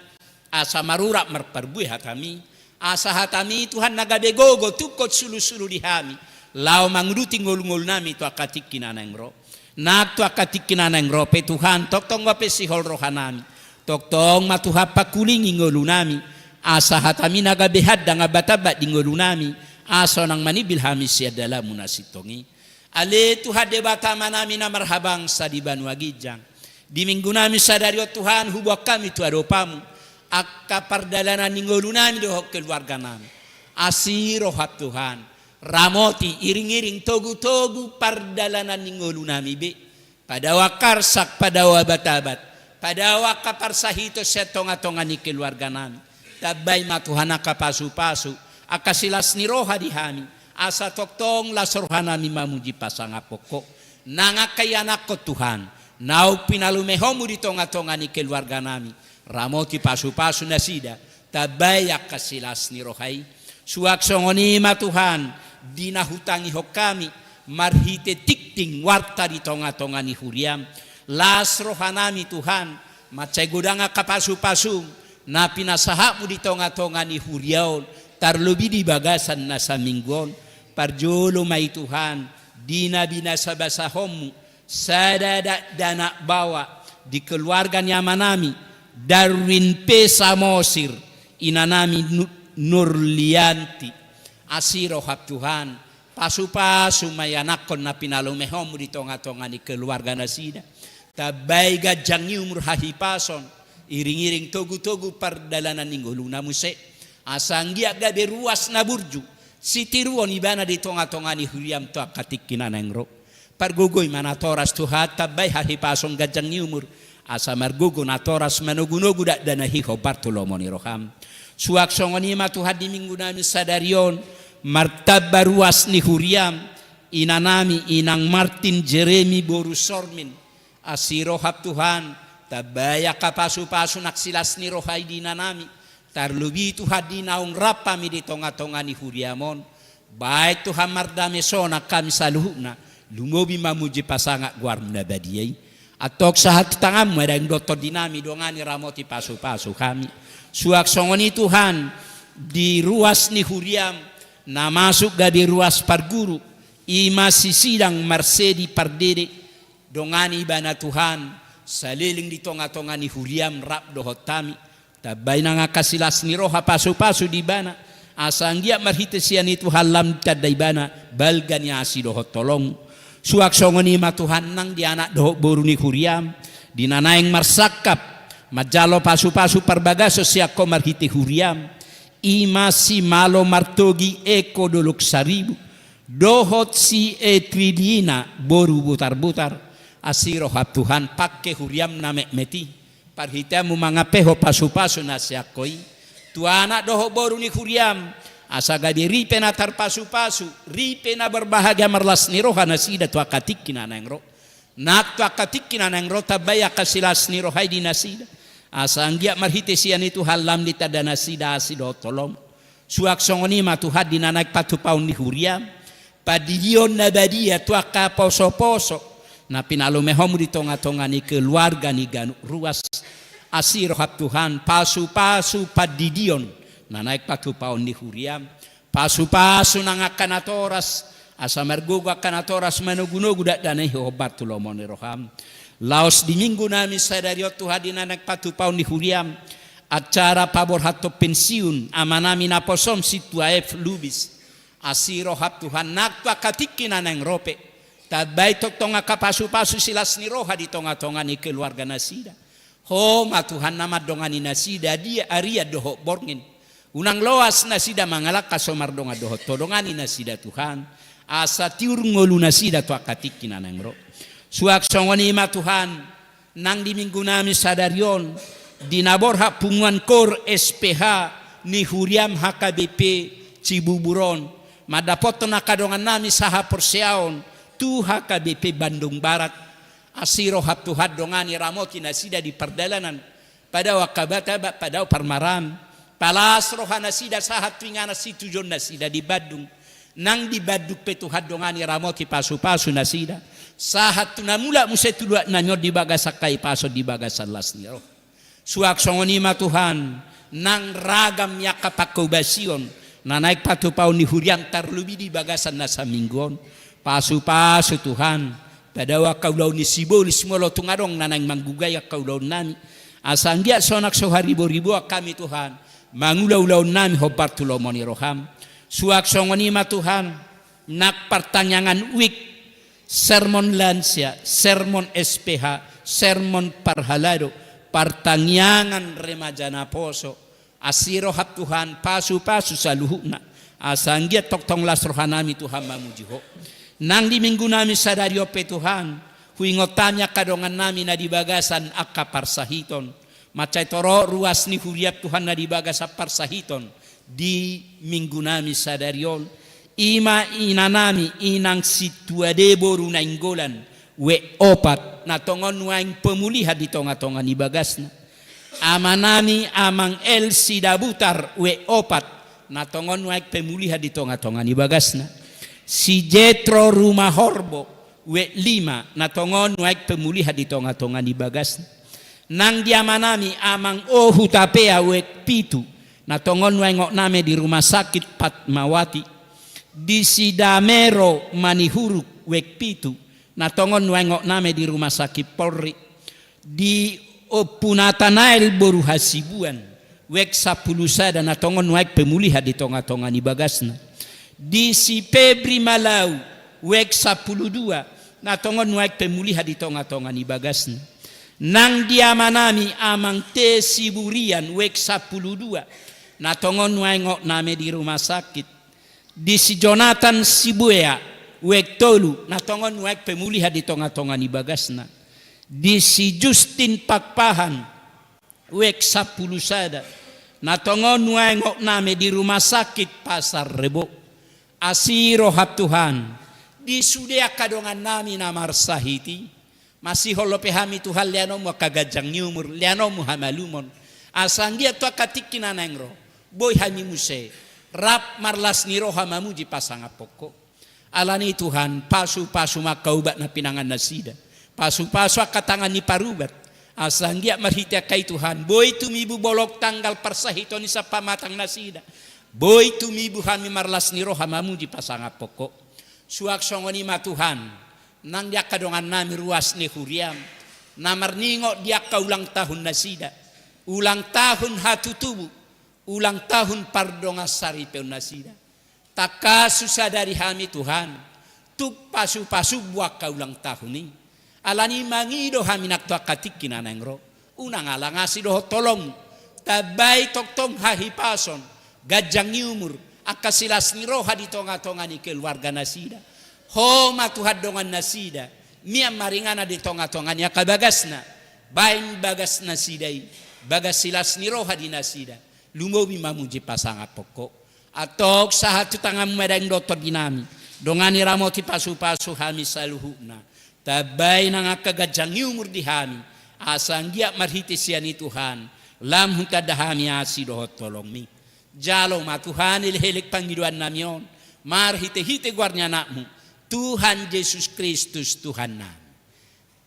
asa marurat marparbue hataMi, asa hataMi Tuhan na gabe gogo tungkot sulu-sulu di hami, laho manguduti ngolu-ngolunami tu angka tingki na naeng ro. Nang tu angka tingki na naeng ro pe Tuhan, tongtong ma pe sihol rohanami. Tongtong ma Tuhan pangkulingi ngolunami, asa hataMi na gabe handang ambat-ambat di ngolunami, asa unang manimbil hami sian dalanMu na sintong i. Ale Tuhan Debata Amanami na marhabangsa di banua ginjang, di minggunami sadari on Tuhan, huboan hami tu adopanMu angka pardalanan ni ngolunami dohot keluarganami. Asi rohaM Tuhan, ramoti, iring-iring, togu-togu pardalanan ni ngolunami be. Padao angka arsak, padao abat-abat, padao angka parsahiton sian tonga-tonga ni keluarganami. Tambai ma Tuhan angka pasu-pasu, angka silas ni roha di hami, asa tongtong las rohanami mamuji pasangaphon Ho. Nang angka ianakkon Tuhan, naung pinalumehonMu di tonga-tonga ni keluarganami, ramoti, pasu-pasu nasida, tambai angka silas ni roha i. Suang songon i ma Tuhan, di na hutangihon hami marhite tingting warta di tonga-tonga ni huriaM, las rohanami Tuhan, mansai godang angka pasu-pasuM na pinasahatMu di tonga-tonga ni huria on, tarlobi di bagasan na saminggu on. Parjolo ma i Tuhan, di na binasa-basahonMu sada dakdanak baoa di keluarga ni amanami Darwin P Samosir, inanami Nu-, Nurlianti. Asi rohaM Tuhan, pasu-pasu ma ianakkon na pinalumehonMu di tonga-tonga ni keluarga nasida. Tambai ganjang ni umur, hahipason, iring-iring togu-togu pardalanan ni ngoluna muse. Asa anggiat gabe ruas na burju, sitiruon ibana di tonga-tonga ni huriaM tu angka tingki na naeng ro. Pargogoi ma natoras Tuhan, tambai hahipason, ganjang ni umur, asa margogo natoras manogu-nogu dakdanak i hombar tu lomo ni rohaM. Suang songon i ma Tuhan di minggunami sadari on, martamba ruas ni huriaM, inanami Inang Martin Jeremi boru Sormin. Asi rohaM Tuhan, tambai angka pasu-pasu nang silas ni roha i di inanami, tarlobi Tuhan di naung rap hami di tonga-tonga ni huriaM on. Baen Tuhan mardame sonang hami saluhutna, lumobi mamuji pasangap goarMu na badia i. Antong sahat tu tanganMu ma daging dohot tondinami, dongani, ramoti, pasu-pasu hami. Suang songon i Tuhan, di ruas ni huriaM, na masuk gabe ruas parguru, i ma si Sidang Marsedi Pardede, dongani ibana Tuhan, saleleng di tonga-tonga ni huriaM rap dohot hami. Tambai nang angka silas ni roha, pasu-pasu di ibana, Asa anggiat marhite sian i Tuhan lam ditanda ibana balga ni asi dohot holong. Suang songon i ma Tuhan nang di anak dohot boru ni huriam, di na naeng marsangkap manjalo pasu-pasu parbagason sian Ho marhite huriam, i ma si Malo Martogi Eko Dolok Saribu, dohot si Etrilina boru Butar-butar. Asi roham Tuhan, pangke huriam na metmet i, parhiteanmu mangampe Ho pasu-pasu na sian Ho i tu anak dohot boru ni huriam, asa gabe ripe na tarpasu-pasu, ripe na berbahagia, marlas ni roha nasida tu angka tingki na naeng ro. Nang tu angka tingki na naeng ro tambai angka silas ni roha i di nasida, asa anggiat marhite sian i Tuhan lam ditanda nasida asi dohot holong. Suang songon i ma Tuhan di na naeng patupaon ni huriam, pandidion na badia tu angka poso-poso na pinalumehonmu di tonga-tonga ni keluarga ni ganup ruas. Asi roham Tuhan, pasu-pasu pandidion na naeng patupaon ni huriam, pasu-pasu nang angka natoras, asa margogo angka natoras manogu-nogu dakdanak i hombar tu lomo ni roham. Laos di minggu nami sadari on Tuhan di na naeng patupaon ni huriam, acara paborhathon pensiun amanami naposom Sintua F Lubis. Asi roham Tuhan, nang tu angka tingki na naeng ro pe tambai tongtong angka pasu-pasu silas ni roha di tonga-tonga ni keluarga nasida. Ho ma Tuhan na mandongani nasida di arian dohot borngin. Unang loas nasida mangalangka so mardongan dohot Ho, dongani nasida Tuhan, asa tiur ngolu nasida tu angka tingki na naeng ro. Suang songon i ma Tuhan, nang di minggu nami sadari on, di na borhat punguan koor S P H ni huriam H K B P Cibubur on, mandapothon angka dongan nami sahaporseaon tu H K B P Bandung Barat. Asi roham Tuhan, dongani, ramoti nasida di pardalanan, padao angka bata, ba-, padao parmaraan, palas roha nasida sahat tu inganan situjuon nasida di Bandung. Nang di Bandung pe Tuhan dongani, ramoti, pasu-pasu nasida sahat tu na mulak muse tu luat nami on di bagasan hahipason, di bagasan las ni roha. Suang songon i ma Tuhan, nang ragam ni angka pangkobasion na naeng patupaon ni huriam tarlobi di bagasan na saminggu on. Pasu-pasu Tuhan, padao angka ulaon ni sibolis molo tung adong na naeng manggugai angka ulaon nami, asa anggiat sonang so haribo-riboan hami Tuhan mangula ulaon nami hombar tu lomo ni roham. Suang songon i ma Tuhan, nang partangiangan wijk, sermon lansia, sermon S P H, sermon parhalado, partangiangan remaja naposo. Asi roham Tuhan, pasu-pasu saluhutna, asa anggiat tongtong las roha nami Tuhan mamuji Ho. Nang di minggu nami sadari on pe Tuhan, huingot hami angka dongan nami na di bagasan angka parsahiton. Mansai torop ruas ni huriam Tuhan na di bagasan parsahiton di minggu nami sadari on, i ma ina nami Inang Sintua D boru Nainggolan, wijk opat, na tongon nuaeng pemulihan di tonga-tonga ni bagasna. Ama nami Amang L Sidabutar, wijk opat, na tongon nuaeng pemulihan di tonga-tonga ni bagasna. Si Jetro Rumahorbo, wijk lima, na tongon nuaeng pemulihan di tonga-tonga ni bagasna. Nang di ama nami Amang O Hutapea, wijk pitu, na tongon nuaeng ookna ma di rumah sakit Fatmawati. Di si Damero Manihuruk, wijk pitu, na tongon nuaeng ookna ma di rumah sakit Polri. Di Ompu Natanael boru Hasibuan, wijk sampulu sada, na tongon nuaeng pemulihan di tonga-tonga ni bagasna. Di si Febri Malau, wijk sampulu dua, na tongon nuaeng pemulihan di tonga-tonga ni bagasna. Nang di ama nami Amang T Siburian, wijk sampulu dua, na tongon nuaeng ookna ma di rumah sakit. Di si Jonatan Sibuea, wijk tolu, na tongon nuaeng pemulihan di tonga-tonga ni bagasna. Di si Justin Pakpahan, wijk sampulu sada, na tongon nuaeng ookna ma di rumah sakit Pasar Rebo. Asi roham Tuhan, di sude angka dongan nami na marsahit i, masihol dope hami Tuhan, leanonmu angka ganjang ni umur, leanonmu hamalumon, asa anggiat tu angka tingki na naeng ro, boi hami muse rap marlas ni roha mamuji pasangaphon Ho. Alani i Tuhan, pasu-pasu ma angka ubat na pinangan nasida, pasu-pasu angka tangan ni parubat, asa anggiat marhite angka i Tuhan, boi tumibu bolong tanggal parsahiton i sian pamatang nasida, boi tumibu hami marlas ni roha mamuji pasangaphon Ho. Suang songon i ma Tuhan, nang di angka dongan nami ruas ni huriam, na marningot di angka ulang tahun nasida, ulang tahun hatutubu, ulang tahun pardongansaripeon nasida. Tangkas husadari hami Tuhan, tung pasu-pasumMu angka ulang tahun i. Alani i mangido hami nang tu angka tingki na naeng ro. Unang alangasi dohot holongMu. Tambai tongtong hahipason, ganjang ni umur, angka silas ni roha di tonga-tonga ni keluarga nasida. Ho ma Tuhan dongan nasida, mian ma ringanan di tonga-tonga ni angka bagasna. Baen bagas nasida i, bagas silas ni roha di nasida. Lumobi mamuji pasangaphon Ho. Antong sahat tu tanganMu ma daging dohot tondinami. Dongani, ramoti, pasu-pasu hami saluhutna. Tambai nang angka ganjang ni umur di hami, asa anggiat marhite sian i Tuhan, lam hutanda hami asi dohot holongMi. Jalo ma Tuhan elek-elek pangidoannami on, marhite-hite goar ni AnakMu, Tuhan Jesus Kristus Tuhannami.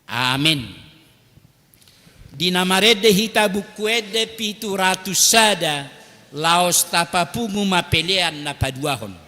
Amen. Di na marende hita Buku Ende pitu ratus sada, laos tapapungu ma pelean na paduahon.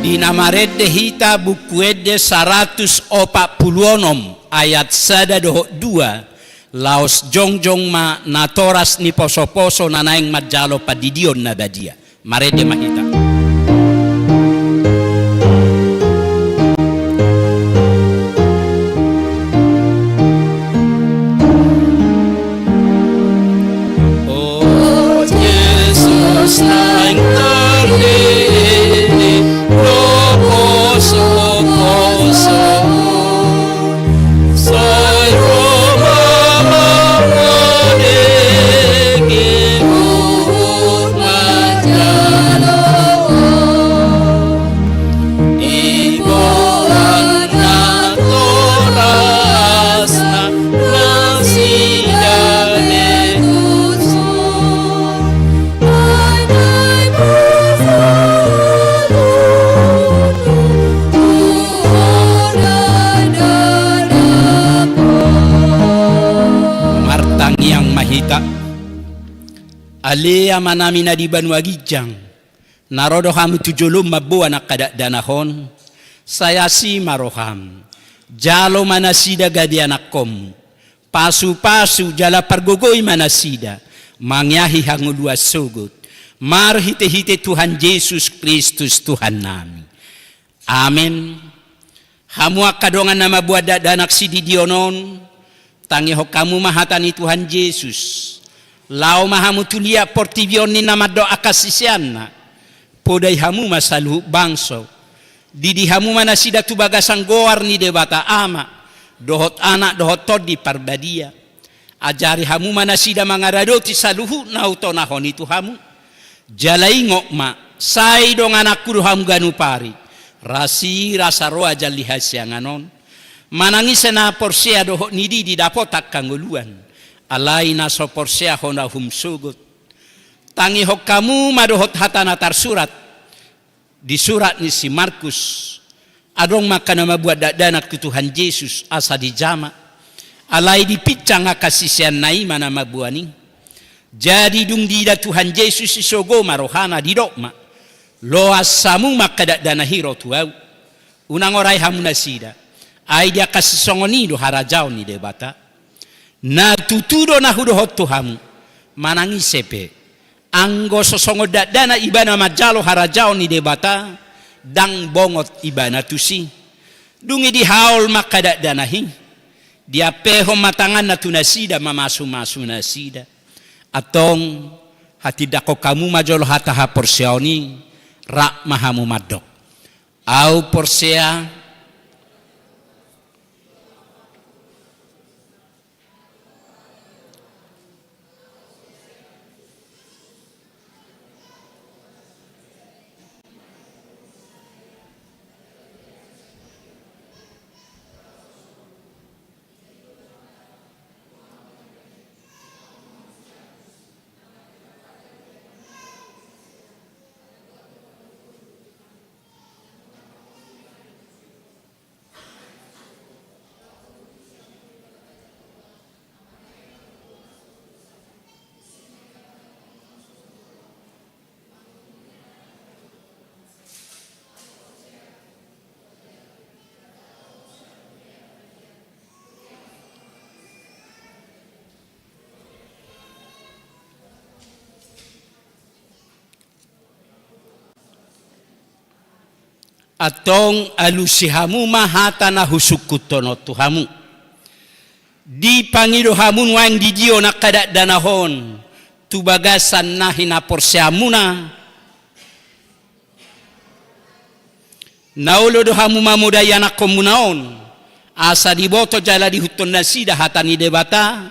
Di na marende hita Buku Ende saratus opat pulu onom, ayat sada dohot dua, laos jongjong ma natoras ni posoposo na naeng manjalo pandidion na badia. Marende ma hita. O Jesus, naeng tardidi do posoposo. Sai ro ma mangoleke huhut manjalo. Diboan natorasna nasida letuson. Martangiang ma hita. Ale Amanami na di banua ginjang, Na ro do hamu tu jolom mamboan angka dakdanak on, sai asi ma roham. Jalo ma nasida gabe anakkonmu. Pasupasu jala pargogoi ma nasida mangeahi hangoluan sogot, marhitehite Tuhan Jesus Kristus Tuhannami. Amen. Hamu angka dongan na mamboan dakdanak sididion on, tangihon hamu ma hata ni Tuhan Jesus. Laho ma hamu tu liat portibi on ninna mandok angka siseanna: Podai hamu ma saluhut bangso. Didi hamu ma nasida tu bagasan goar ni Debata Ama, dohot Anak, dohot Tondi Parbadia. Ajari hamu ma nasida mangaradoti saluhut na hutonahon i tu hamu. Jala ingot ma, sai dongananku do hamu ganup ari, rasirasa ro ajal ni hasiangan on. Manang ise na porsea dohot ni didi dapot angka hangoluan, alai na so porsea hona uhum sogot. Tangihon hamu ma dohot hata na tarsurat di surat ni si Markus. Adong ma angka na mamboan dakdanak tu Tuhan Jesus asa dijama, alai dipinsang angka siseanna i ma na mamboan i. Jadi dung diida Tuhan Jesus i, sogo ma rohana, didok ma: Loas hamu ma angka dakdanak i ro tu ahu. Unang orai hamu nasida, ai di angka sisongon i do harajaon ni Debata. Na tutu do na hudohot tu hamu, manang ise pe, anggo so songon dakdanak ibana manjalo harajaon ni Debata, ndang bongot ibana tusi. Dung i dihaol ma angka dakdanak i, diampehon ma tanganna tu nasida mamasumasu nasida. Antong, hatindangkon hamu ma jolo hata haporseaon i, rap ma hamu mandok: Ahu porsea. Antong alusi hamu ma hata na husungkunhon on tu hamu. Dipangido hamu nuaeng didion angka dakdanak on tu bagasan na hinaporseaonmuna. Na olo do hamu mamodai anakkonmuna on, asa diboto jala diihuthon nasida hata ni Debata?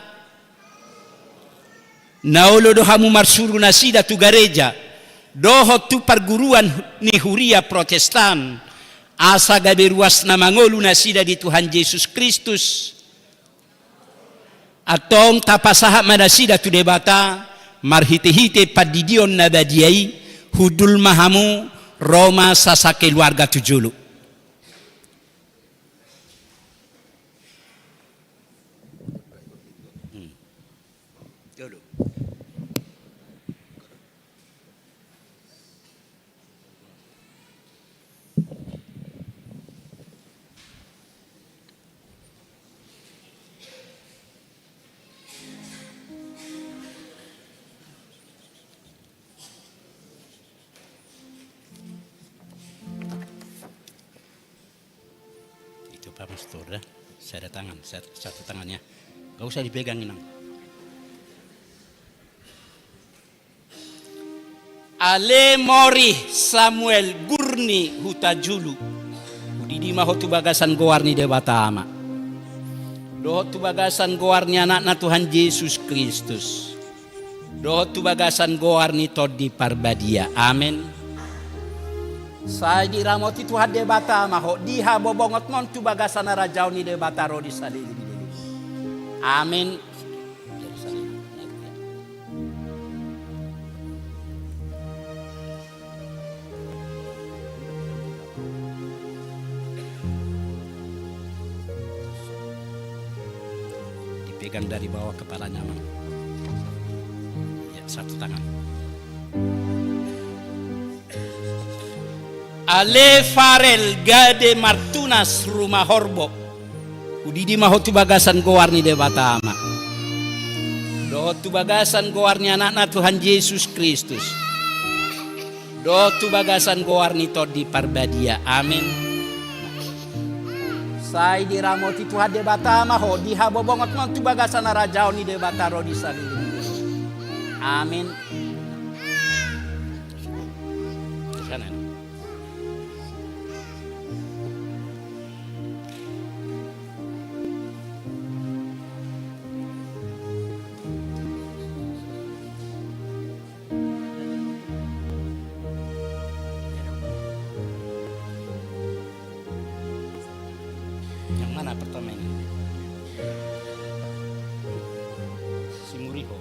Na olo do hamu marsuru nasida tu gareja dohot tu parguruan ni huria Protestan, asa gabe ruas na mangolu nasida di Tuhan Jesus Kristus? Antong tapasahat ma nasida tu Debata marhitehite pandidion na badia i, hundul ma hamu, ro ma sasakeluarga tu jolo. Itu Pak Mastur dah. Saya ada tangan, saya, satu tangannya. Gak usah dipegang, Inang. Ale Mori Samuel Gurni Hutajulu. Hudidi ma ho tu bagasan goar ni Debata Ama, dohot tu bagasan goar ni Anakna Tuhan Jesus Kristus, dohot tu bagasan goar ni Tondi Parbadia. Amen. Sai diramoti Tuhan Debata ma ho di habobongot on tu bagasan harajaon ni Debata ro di saleleng ni leleng. Amen. Dipegang dari bawah kepalanya, Mang. Ya, satu tangan. Ale Farel Gade Martunas Rumahorbo. Hudidi ma ho tu bagasan goar ni Debata Ama. Dohot tu bagasan goar ni Anakna Tuhan Jesus Kristus. Dohot tu bagasan goar ni Tondi Parbadia. Amin. Sai diramoti Tuhan Debata ma ho, dihabobongot ma ho tu bagasan harajaon ni Debata ro di sahali. Amin. Yang mana pertama ini? Si Muriho.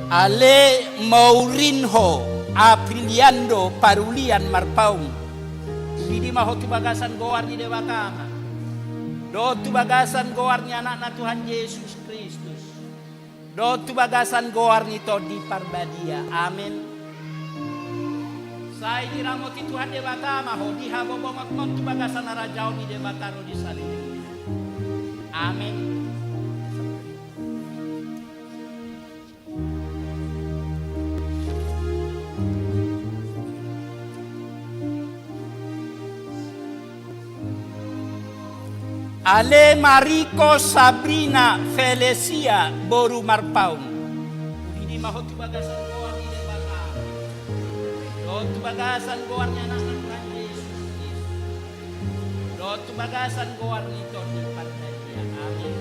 Ale Maurinho Apriliando Parulian Marpaung. Hudidi ma ho tu bagasan goar ni Debata Ama. Dohot tu bagasan goar ni Anakna Tuhan Jesus Kristus. Dohot tu bagasan goar ni Tondi Parbadia. Amin. Sai diramoti Tuhan Debata ma ho, dihabobongot ma ho tu bagasan harajaon ni Debata ro di sahali. Amin. Ale Mariko Sabrina Felesia boru Marpaung. Hudidi ma ho tu bagasan goar ni Debata. Dohot tu bagasan goar ni Anakna Tuhan Jesus Kristus. Dohot tu bagasan goar ni Tondi Parbadia. Amin.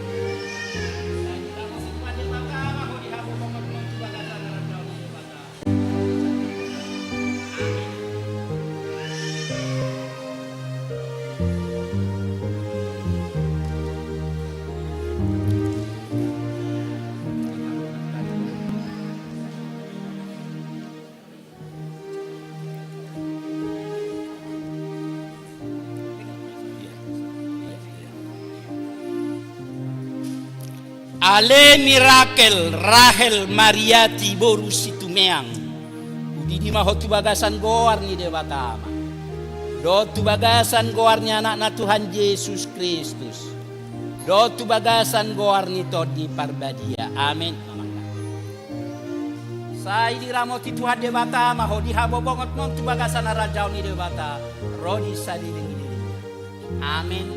Sai diramoti Tuhan Debata ma ho, dihabobongot ma ho tu bagasan harajaon ni Debata. Ale Mirakel Rahel Mariati boru Situmeang. Hudidi ma ho tu bagasan goar ni Debata Ama. Dohot tu bagasan goar ni Anakna Tuhan Jesus Kristus. Dohot tu bagasan goar ni Tondi Parbadia. Amin. Sai diramoti Tuhan Debata ma ho, dihabobongot ma ho tu bagasan harajaon ni Debata ro di sahali. Amin.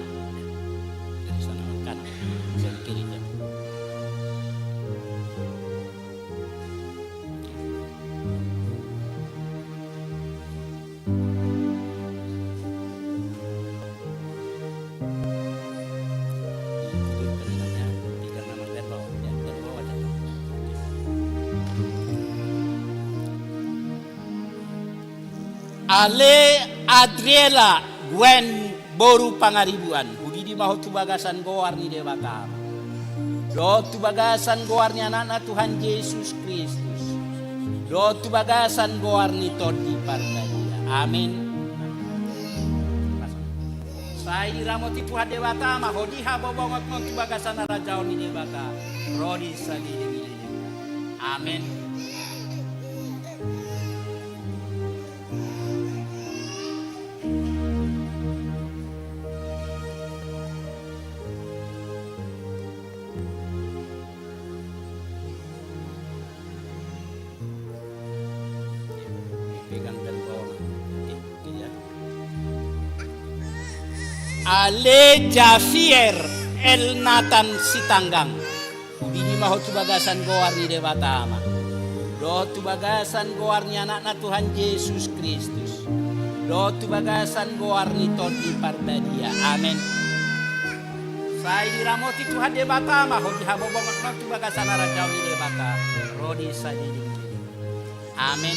Dari sana, kanan. Dari kiri, ya. Ale Adriela Gwen boru Pangaribuan, hudidi ma ho tu bagasan goar ni Debata. Dohot tu bagasan goar ni Anakna Tuhan Jesus Kristus. Dohot tu bagasan goar ni Tondi Parbadia. Amin. Sai diramoti Tuhan Debata ma ho, dihabobongot ma ho tu bagasan harajaon ni Debata ro di sahali. Amin. Pegang dan bawa. Oke, ya. Ale Javier El Nathan Sitanggang. Hudidi ma ho tu bagasan goar ni Debata Ama. Dohot tu bagasan goar ni Anakna Tuhan Jesus Kristus. Dohot tu bagasan goar ni Tondi Parbadia. Amin. Sai diramoti Tuhan Debata ma ho, dihabobongot ma ho tu bagasan harajaon ni Debata ro di sahali. Amin.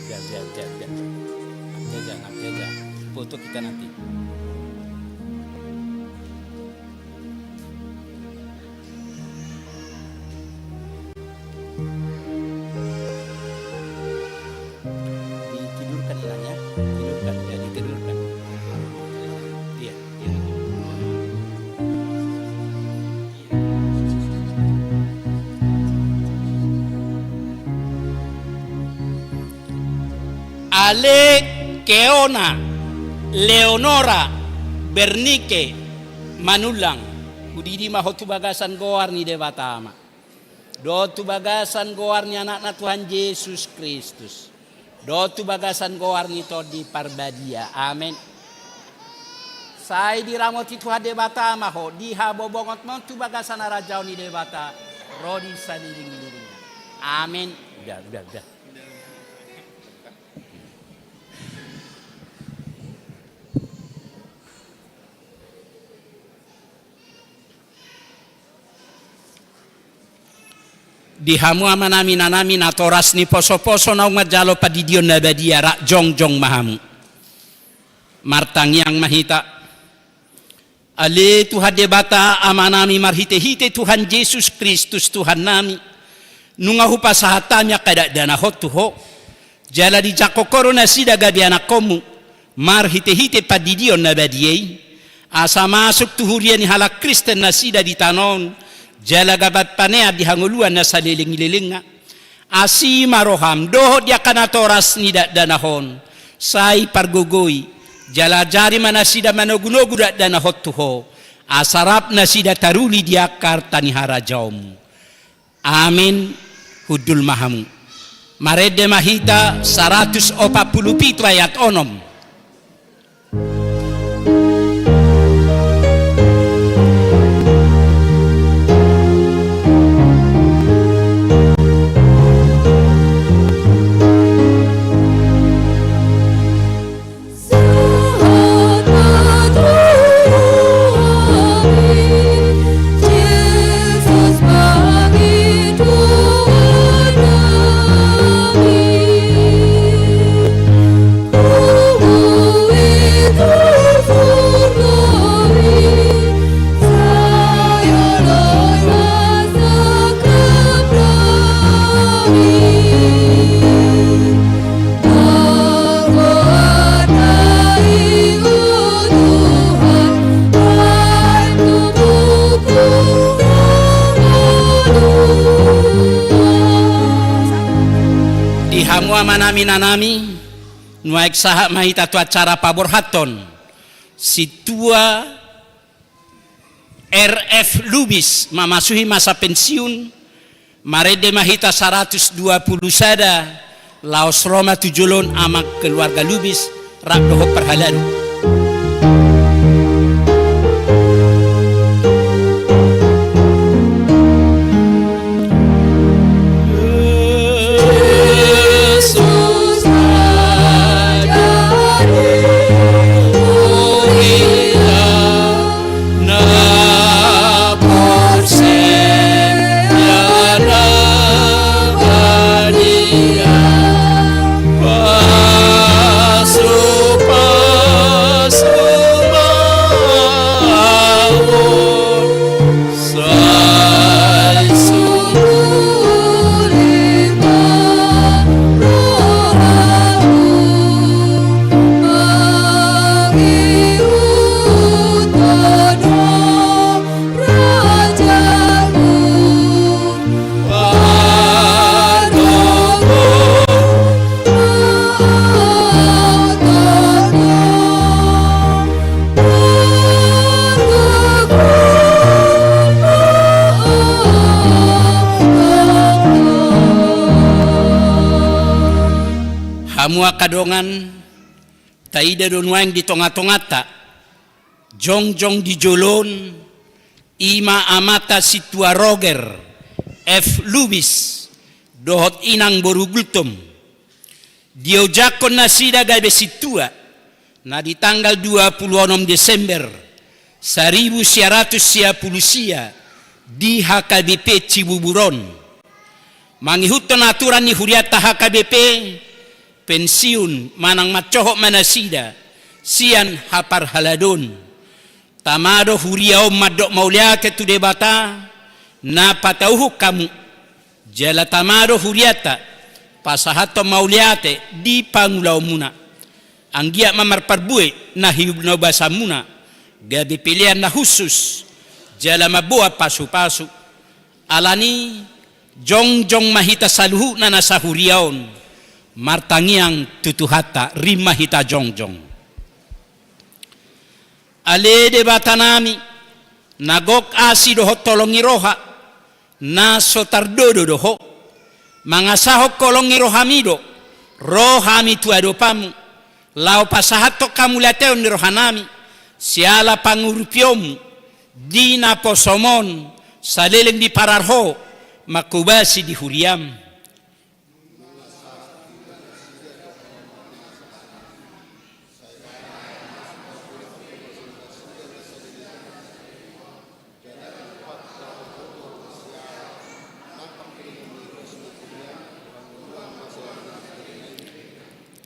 Biar, biar, biar, biar. Jaga, jaga. Foto kita nanti. Ditidurkan, Inang, ya. Tidurkan, ya, ditidurkan. Iya, iya. Ale Keona Leonora Bernike Manullang, hudidi ma ho tu bagasan goar ni Debata Ama, dohot tu bagasan goar ni Anakna Tuhan Jesus Kristus, dohot tu bagasan goar ni Tondi Parbadia. Amen. Sai diramoti Tuhan Debata ma ho, dihabobongot ma ho tu bagasan harajaon ni Debata ro di salelenglelengna. Amen. Udah, udah, udah. Di hamu amanami, inanami, natoras ni posoposo naung manjalo pandidion na badia, rap jongjong ma hamu. Martangiang ma hita. Ale Tuhan Debata Amanami, marhitehite Tuhan Jesus Kristus Tuhannami, nunga hupasahat hami angka dakdanak on tu Ho, jala dijangkon Ho do nasida gabe anakkonmu, marhitehite pandidion na badia i, asa masuk tu huria ni halak Kristen nasida di tano on, jala gabe panean di hangoluan na salelenglelengna. Asi ma roham dohot di angka natoras ni dakdanak on, sai pargogoi, jala ajari ma nasida manogunogu dakdanak on tu Ho, asa rap nasida taruli di angka arta ni harajaonmu. Amen. Hundul ma hamu. Marende ma hita saratus opat pulu pitu ayat onom. Di hamu amanami, inanami, nuaeng sahat ma hita tu acara paborhathon sintua R F Lubis mamasuhi masa pensiun, marende ma hita saratus dua pulu sada, laos ro ma tu jolo on amang keluarga Lubis rap dohot parhalado. Sai sungkuli ma rohamu, mangihut do rajamu, pardongan. Hamu angka dongan, taida do nuaeng di tongatonganta, jongjong di jolo on, i ma amanta sintua Roger F Lubis dohot inang boru Gultom. Diojakhon nasida gabe sintua na di tanggal dua pulu onom Desember saribu sia ratus sia pulu sia di H K B P Cibubur on. Mangihuthon aturan ni hurianta H K B P, pensiun manang mancohot ma nasida sian haparhaladoon. Tama do huria on mandok mauliate tu Debata na patauhon hamu. Jala tama do hurianta pasahathon mauliate di pangulaonmuna. Anggiat ma marparbue na hinobasanmuna gabe pelean na hushus jala mamboan pasupasu. Alani jongjong ma hita saluhutna na sahuria on Martangiang tu Tuhanta, rim ma hita jongjong. Ale Debatanami, na gok asi dohot holong ni roha, na so tardodo do Ho. Mangasahon holong ni rohaMi do ro hami tu adopanMu, laho pasahathon hamuliateon ni rohanami, siala pangurupionMu di naposoM on, saleleng diparar Ho manghobasi di huriaM.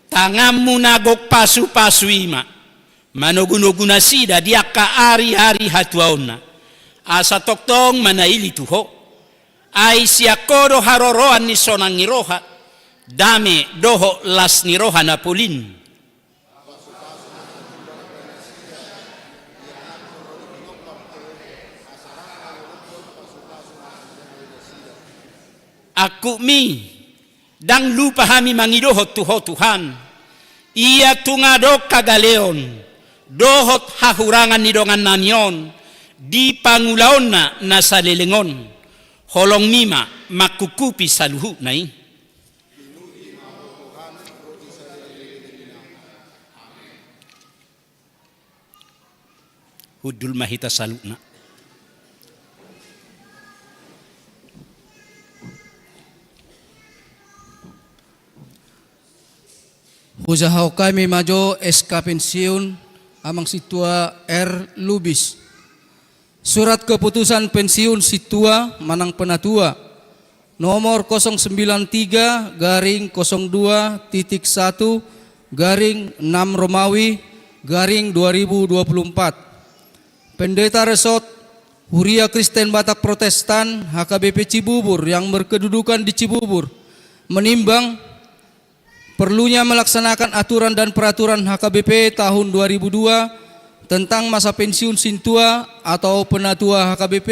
TanganMu na gok pasupasu i ma manogunogu nasida di angka ariari hatuaonna, asa tongtong manaili tu Ho. Ai sian Ho do haroroan ni sonang ni roha, dame dohot las ni roha na polin. Angkupmi, ndang lupa hami mangidohon tu Ho Tuhan, ia tung adong hagaleon dohot hahurangan ni dongannami on di pangulaonna na saleleng on, holongMi ma mangkungkupi saluhutna i. Hundul ma hita saluhutna. Hujahahon hami ma jo S K pensiun Amang Sintua R Lubis. Surat keputusan pensiun sintua manang penatua nomor kosong sembilan tiga garing kosong dua titik satu garing enam Romawi garing dua ribu dua puluh empat. Pendeta Resort Huria Kristen Batak Protestan H K B P Cibubur yang berkedudukan di Cibubur menimbang perlunya melaksanakan aturan dan peraturan H K B P tahun dua ribu dua tentang masa pensiun sintua atau penatua H K B P.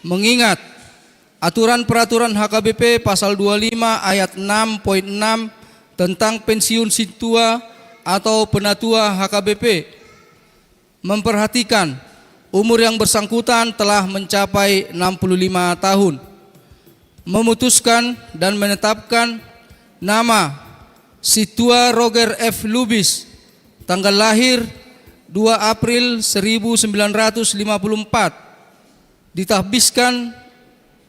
Mengingat aturan peraturan H K B P pasal dua lima ayat enam poin enam tentang pensiun sintua atau penatua H K B P, memperhatikan umur yang bersangkutan telah mencapai enam puluh lima tahun, memutuskan dan menetapkan nama Sintua Roger F Lubis, tanggal lahir dua April seribu sembilan ratus lima puluh empat, ditahbiskan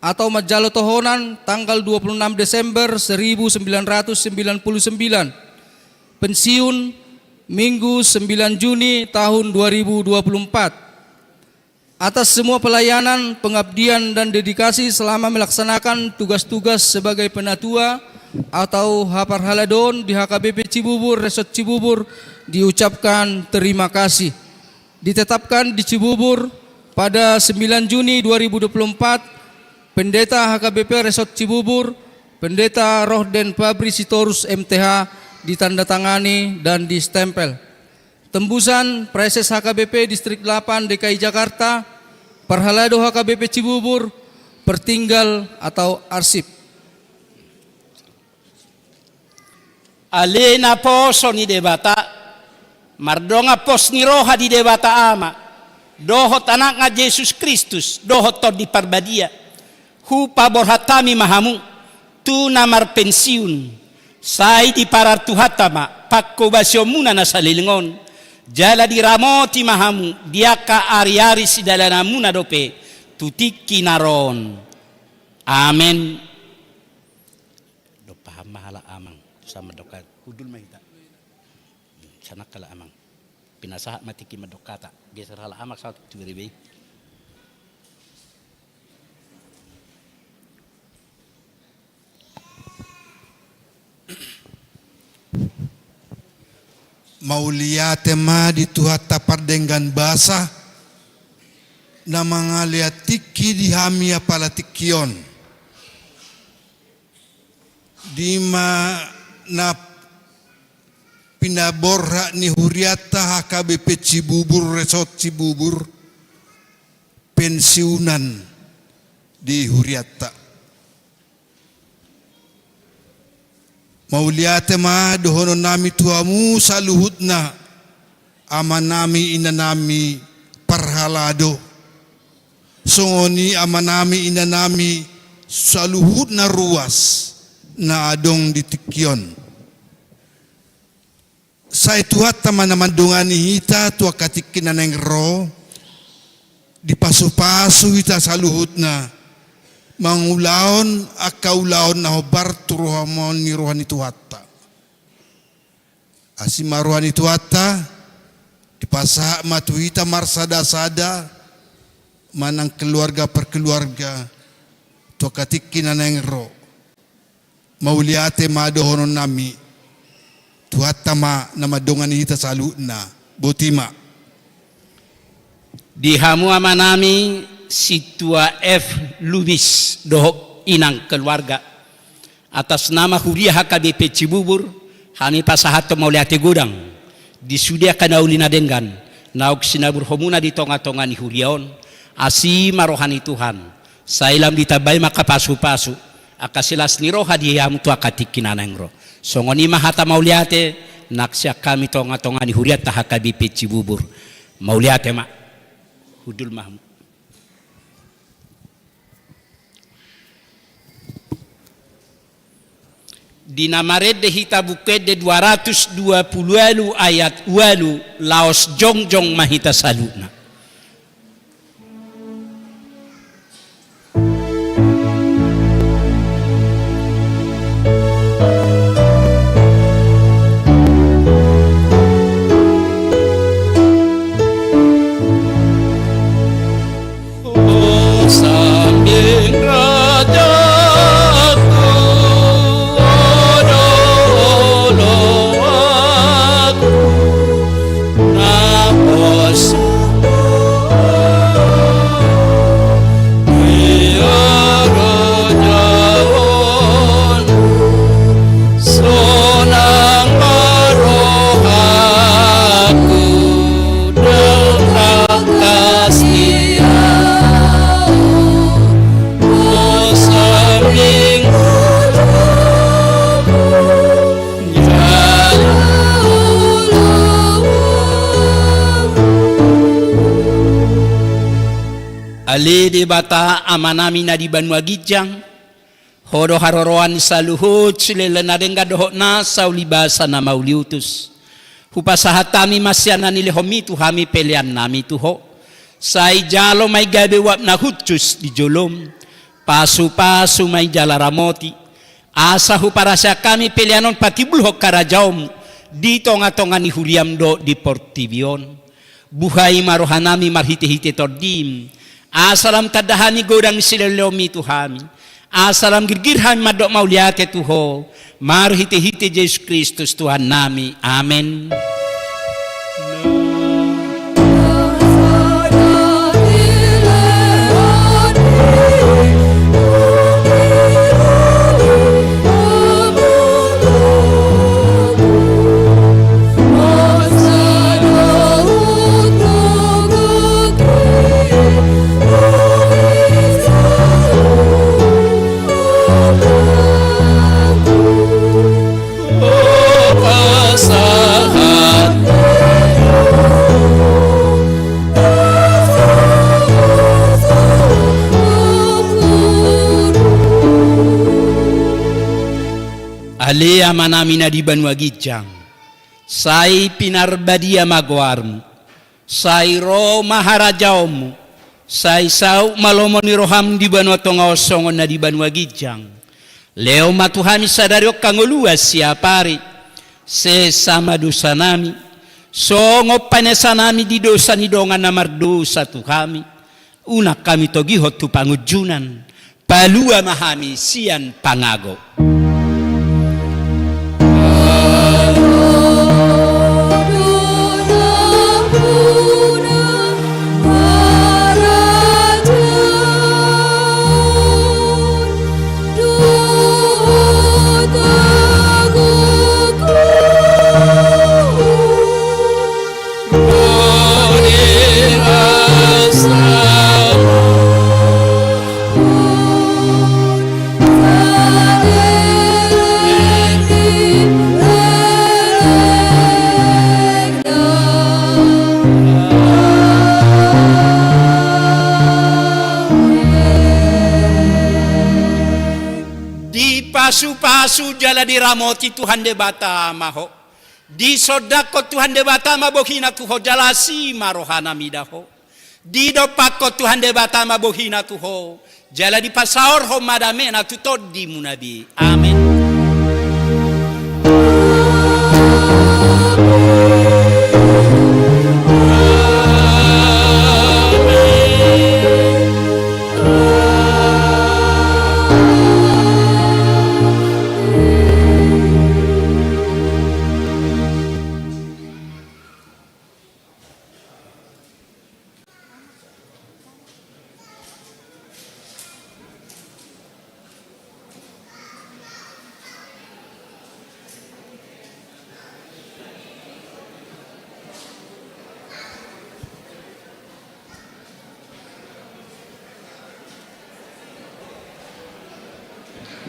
atau manjalo tohonan tanggal dua puluh enam Desember seribu sembilan ratus sembilan puluh sembilan, pensiun Minggu sembilan Juni tahun dua ribu dua puluh empat. Atas semua pelayanan, pengabdian, dan dedikasi selama melaksanakan tugas-tugas sebagai penatua atau haparhaladon di H K B P Cibubur, Resort Cibubur, diucapkan terima kasih. Ditetapkan di Cibubur pada sembilan Juni dua ribu dua puluh empat, Pendeta H K B P Resort Cibubur, Pendeta Rohden Fabri Sitorus M T H, ditandatangani dan distempel. Tembusan Praeses H K B P Distrik delapan D K I Jakarta, Parhalado H K B P Cibubur, pertinggal atau arsip. Ale naposo ni Debata, mardongan pos ni roha di Debata Ama dohot Anakna Jesus Kristus dohot Tondi Parbadia, hupaborhat hami ma hamu tu na marpensiun, sai diparar Tuhanta ma panghobasionmuna na saleleng on, jala diramoti ma hamu di angka ariari sidalananmuna dope tu tingki na ro on. Amen. Dompak ma halak amang, tu sama dokat, hundul ma hita. Sanang halak amang. Pinasahat ma tingki mandok hata. Geser halak amang sahat tu bere be. Mauliate ma di Tuhanta pardenggan basa, na mangalehon tingki di hami apala tingki on. Di ma na pinaborhat ni hurianta H K B P Cibubur, Resort Cibubur, pensiunan di hurianta. Mauliate ma dohononnami tu hamu saluhutna, amanami, inanami parhalado. Songon i amanami, inanami saluhutna ruas na adong di tingki on. Sai Tuhanta ma na mandongani hita tu angka tingki na naeng ro, dipasupasu hita saluhutna mangulahon angka ulaon na hombar tu roha, maol ni roha ni Tuhanta. Asi ma roha ni Tuhanta, dipasahat ma tu hita marsadasada, manang keluarga per keluarga, tu angka tingki na naeng ro. Mauliate ma dohononnami, Tuhanta ma na mandongani hita saluhutna. Boti ma. Di hamu amanami Sintua F Lubis dohot inang keluarga, atas nama huria H K B P Cibubur, hami pasahathon mauliate godang di sude angka na uli na denggan naung sinaburhonmuna di tongatonga ni huria on. Asi ma roha ni Tuhan, sai lam ditambai ma angka pasupasu, angka silas ni roha di hamu tu angka tingki na naeng ro. Songon i ma hata mauliate nang sian hami tongatonga ni hurianta H K B P Cibubur. Mauliate ma. Hundul ma hamu. Di na marende hita Buku Ende dua ratus dua pulu ualu ayat ualu, laos jongjong ma hita saluhutna. Sonang ma rohangku denggan kasih-Mu, sonang ngolungku jala ulaonku. Ale Debata Amanami na di banua ginjang, Ho do haroroan ni saluhut silehon na denggan dohot nasa ulibasa na mauliutus. Hupasahat hami ma sian na nilehonMi tu hami peleannami tu Ho. Sai jalo ma i gabe uap na hushus di joloM. Pasupasu ma i jala ramoti, asa huparhaseang hami pelean on patimbulhon harajaonMu di tongatonga ni huriaM dohot di portibi on. Buhai ma rohanami marhitehite TondiM, asa lam tanda hami godang ni silehonlehonMi tu hami, asa lam girgir hami mandok mauliate tu Ho, marhitehite Jesus Kristus Tuhannami. Amen. Ale Amanami na di banua ginjang, sai pinarbadia ma goarMu. Sai ro ma harajaonMu. Sai saut ma lomo ni rohaM di banua tonga on songon na di banua ginjang. Lehon ma tu hami sadari on hangoluan siapari. Sesa ma dosanami, songon panesanami di dosa ni dongan na mardosa tu hami. Unang hami togihon tu pangunjunan. Palua ma hami sian pangago. Pasu jala diramoti Tuhan Debata ma ho. Disondangkon Tuhan Debata ma bohina tu ho jala asi ma rohana mida ho. Didompakkon Tuhan Debata ma bohina tu ho. Jala dipasaorhon ma damena tu tondimuna be. Amen.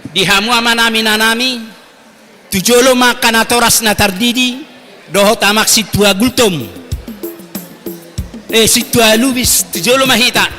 Di hamu amanami, inanami, tu jolo ma angka natoras na tardidi, dohot amak sintua Gultom. Eh, sintua Lubis, tu jolo ma hita.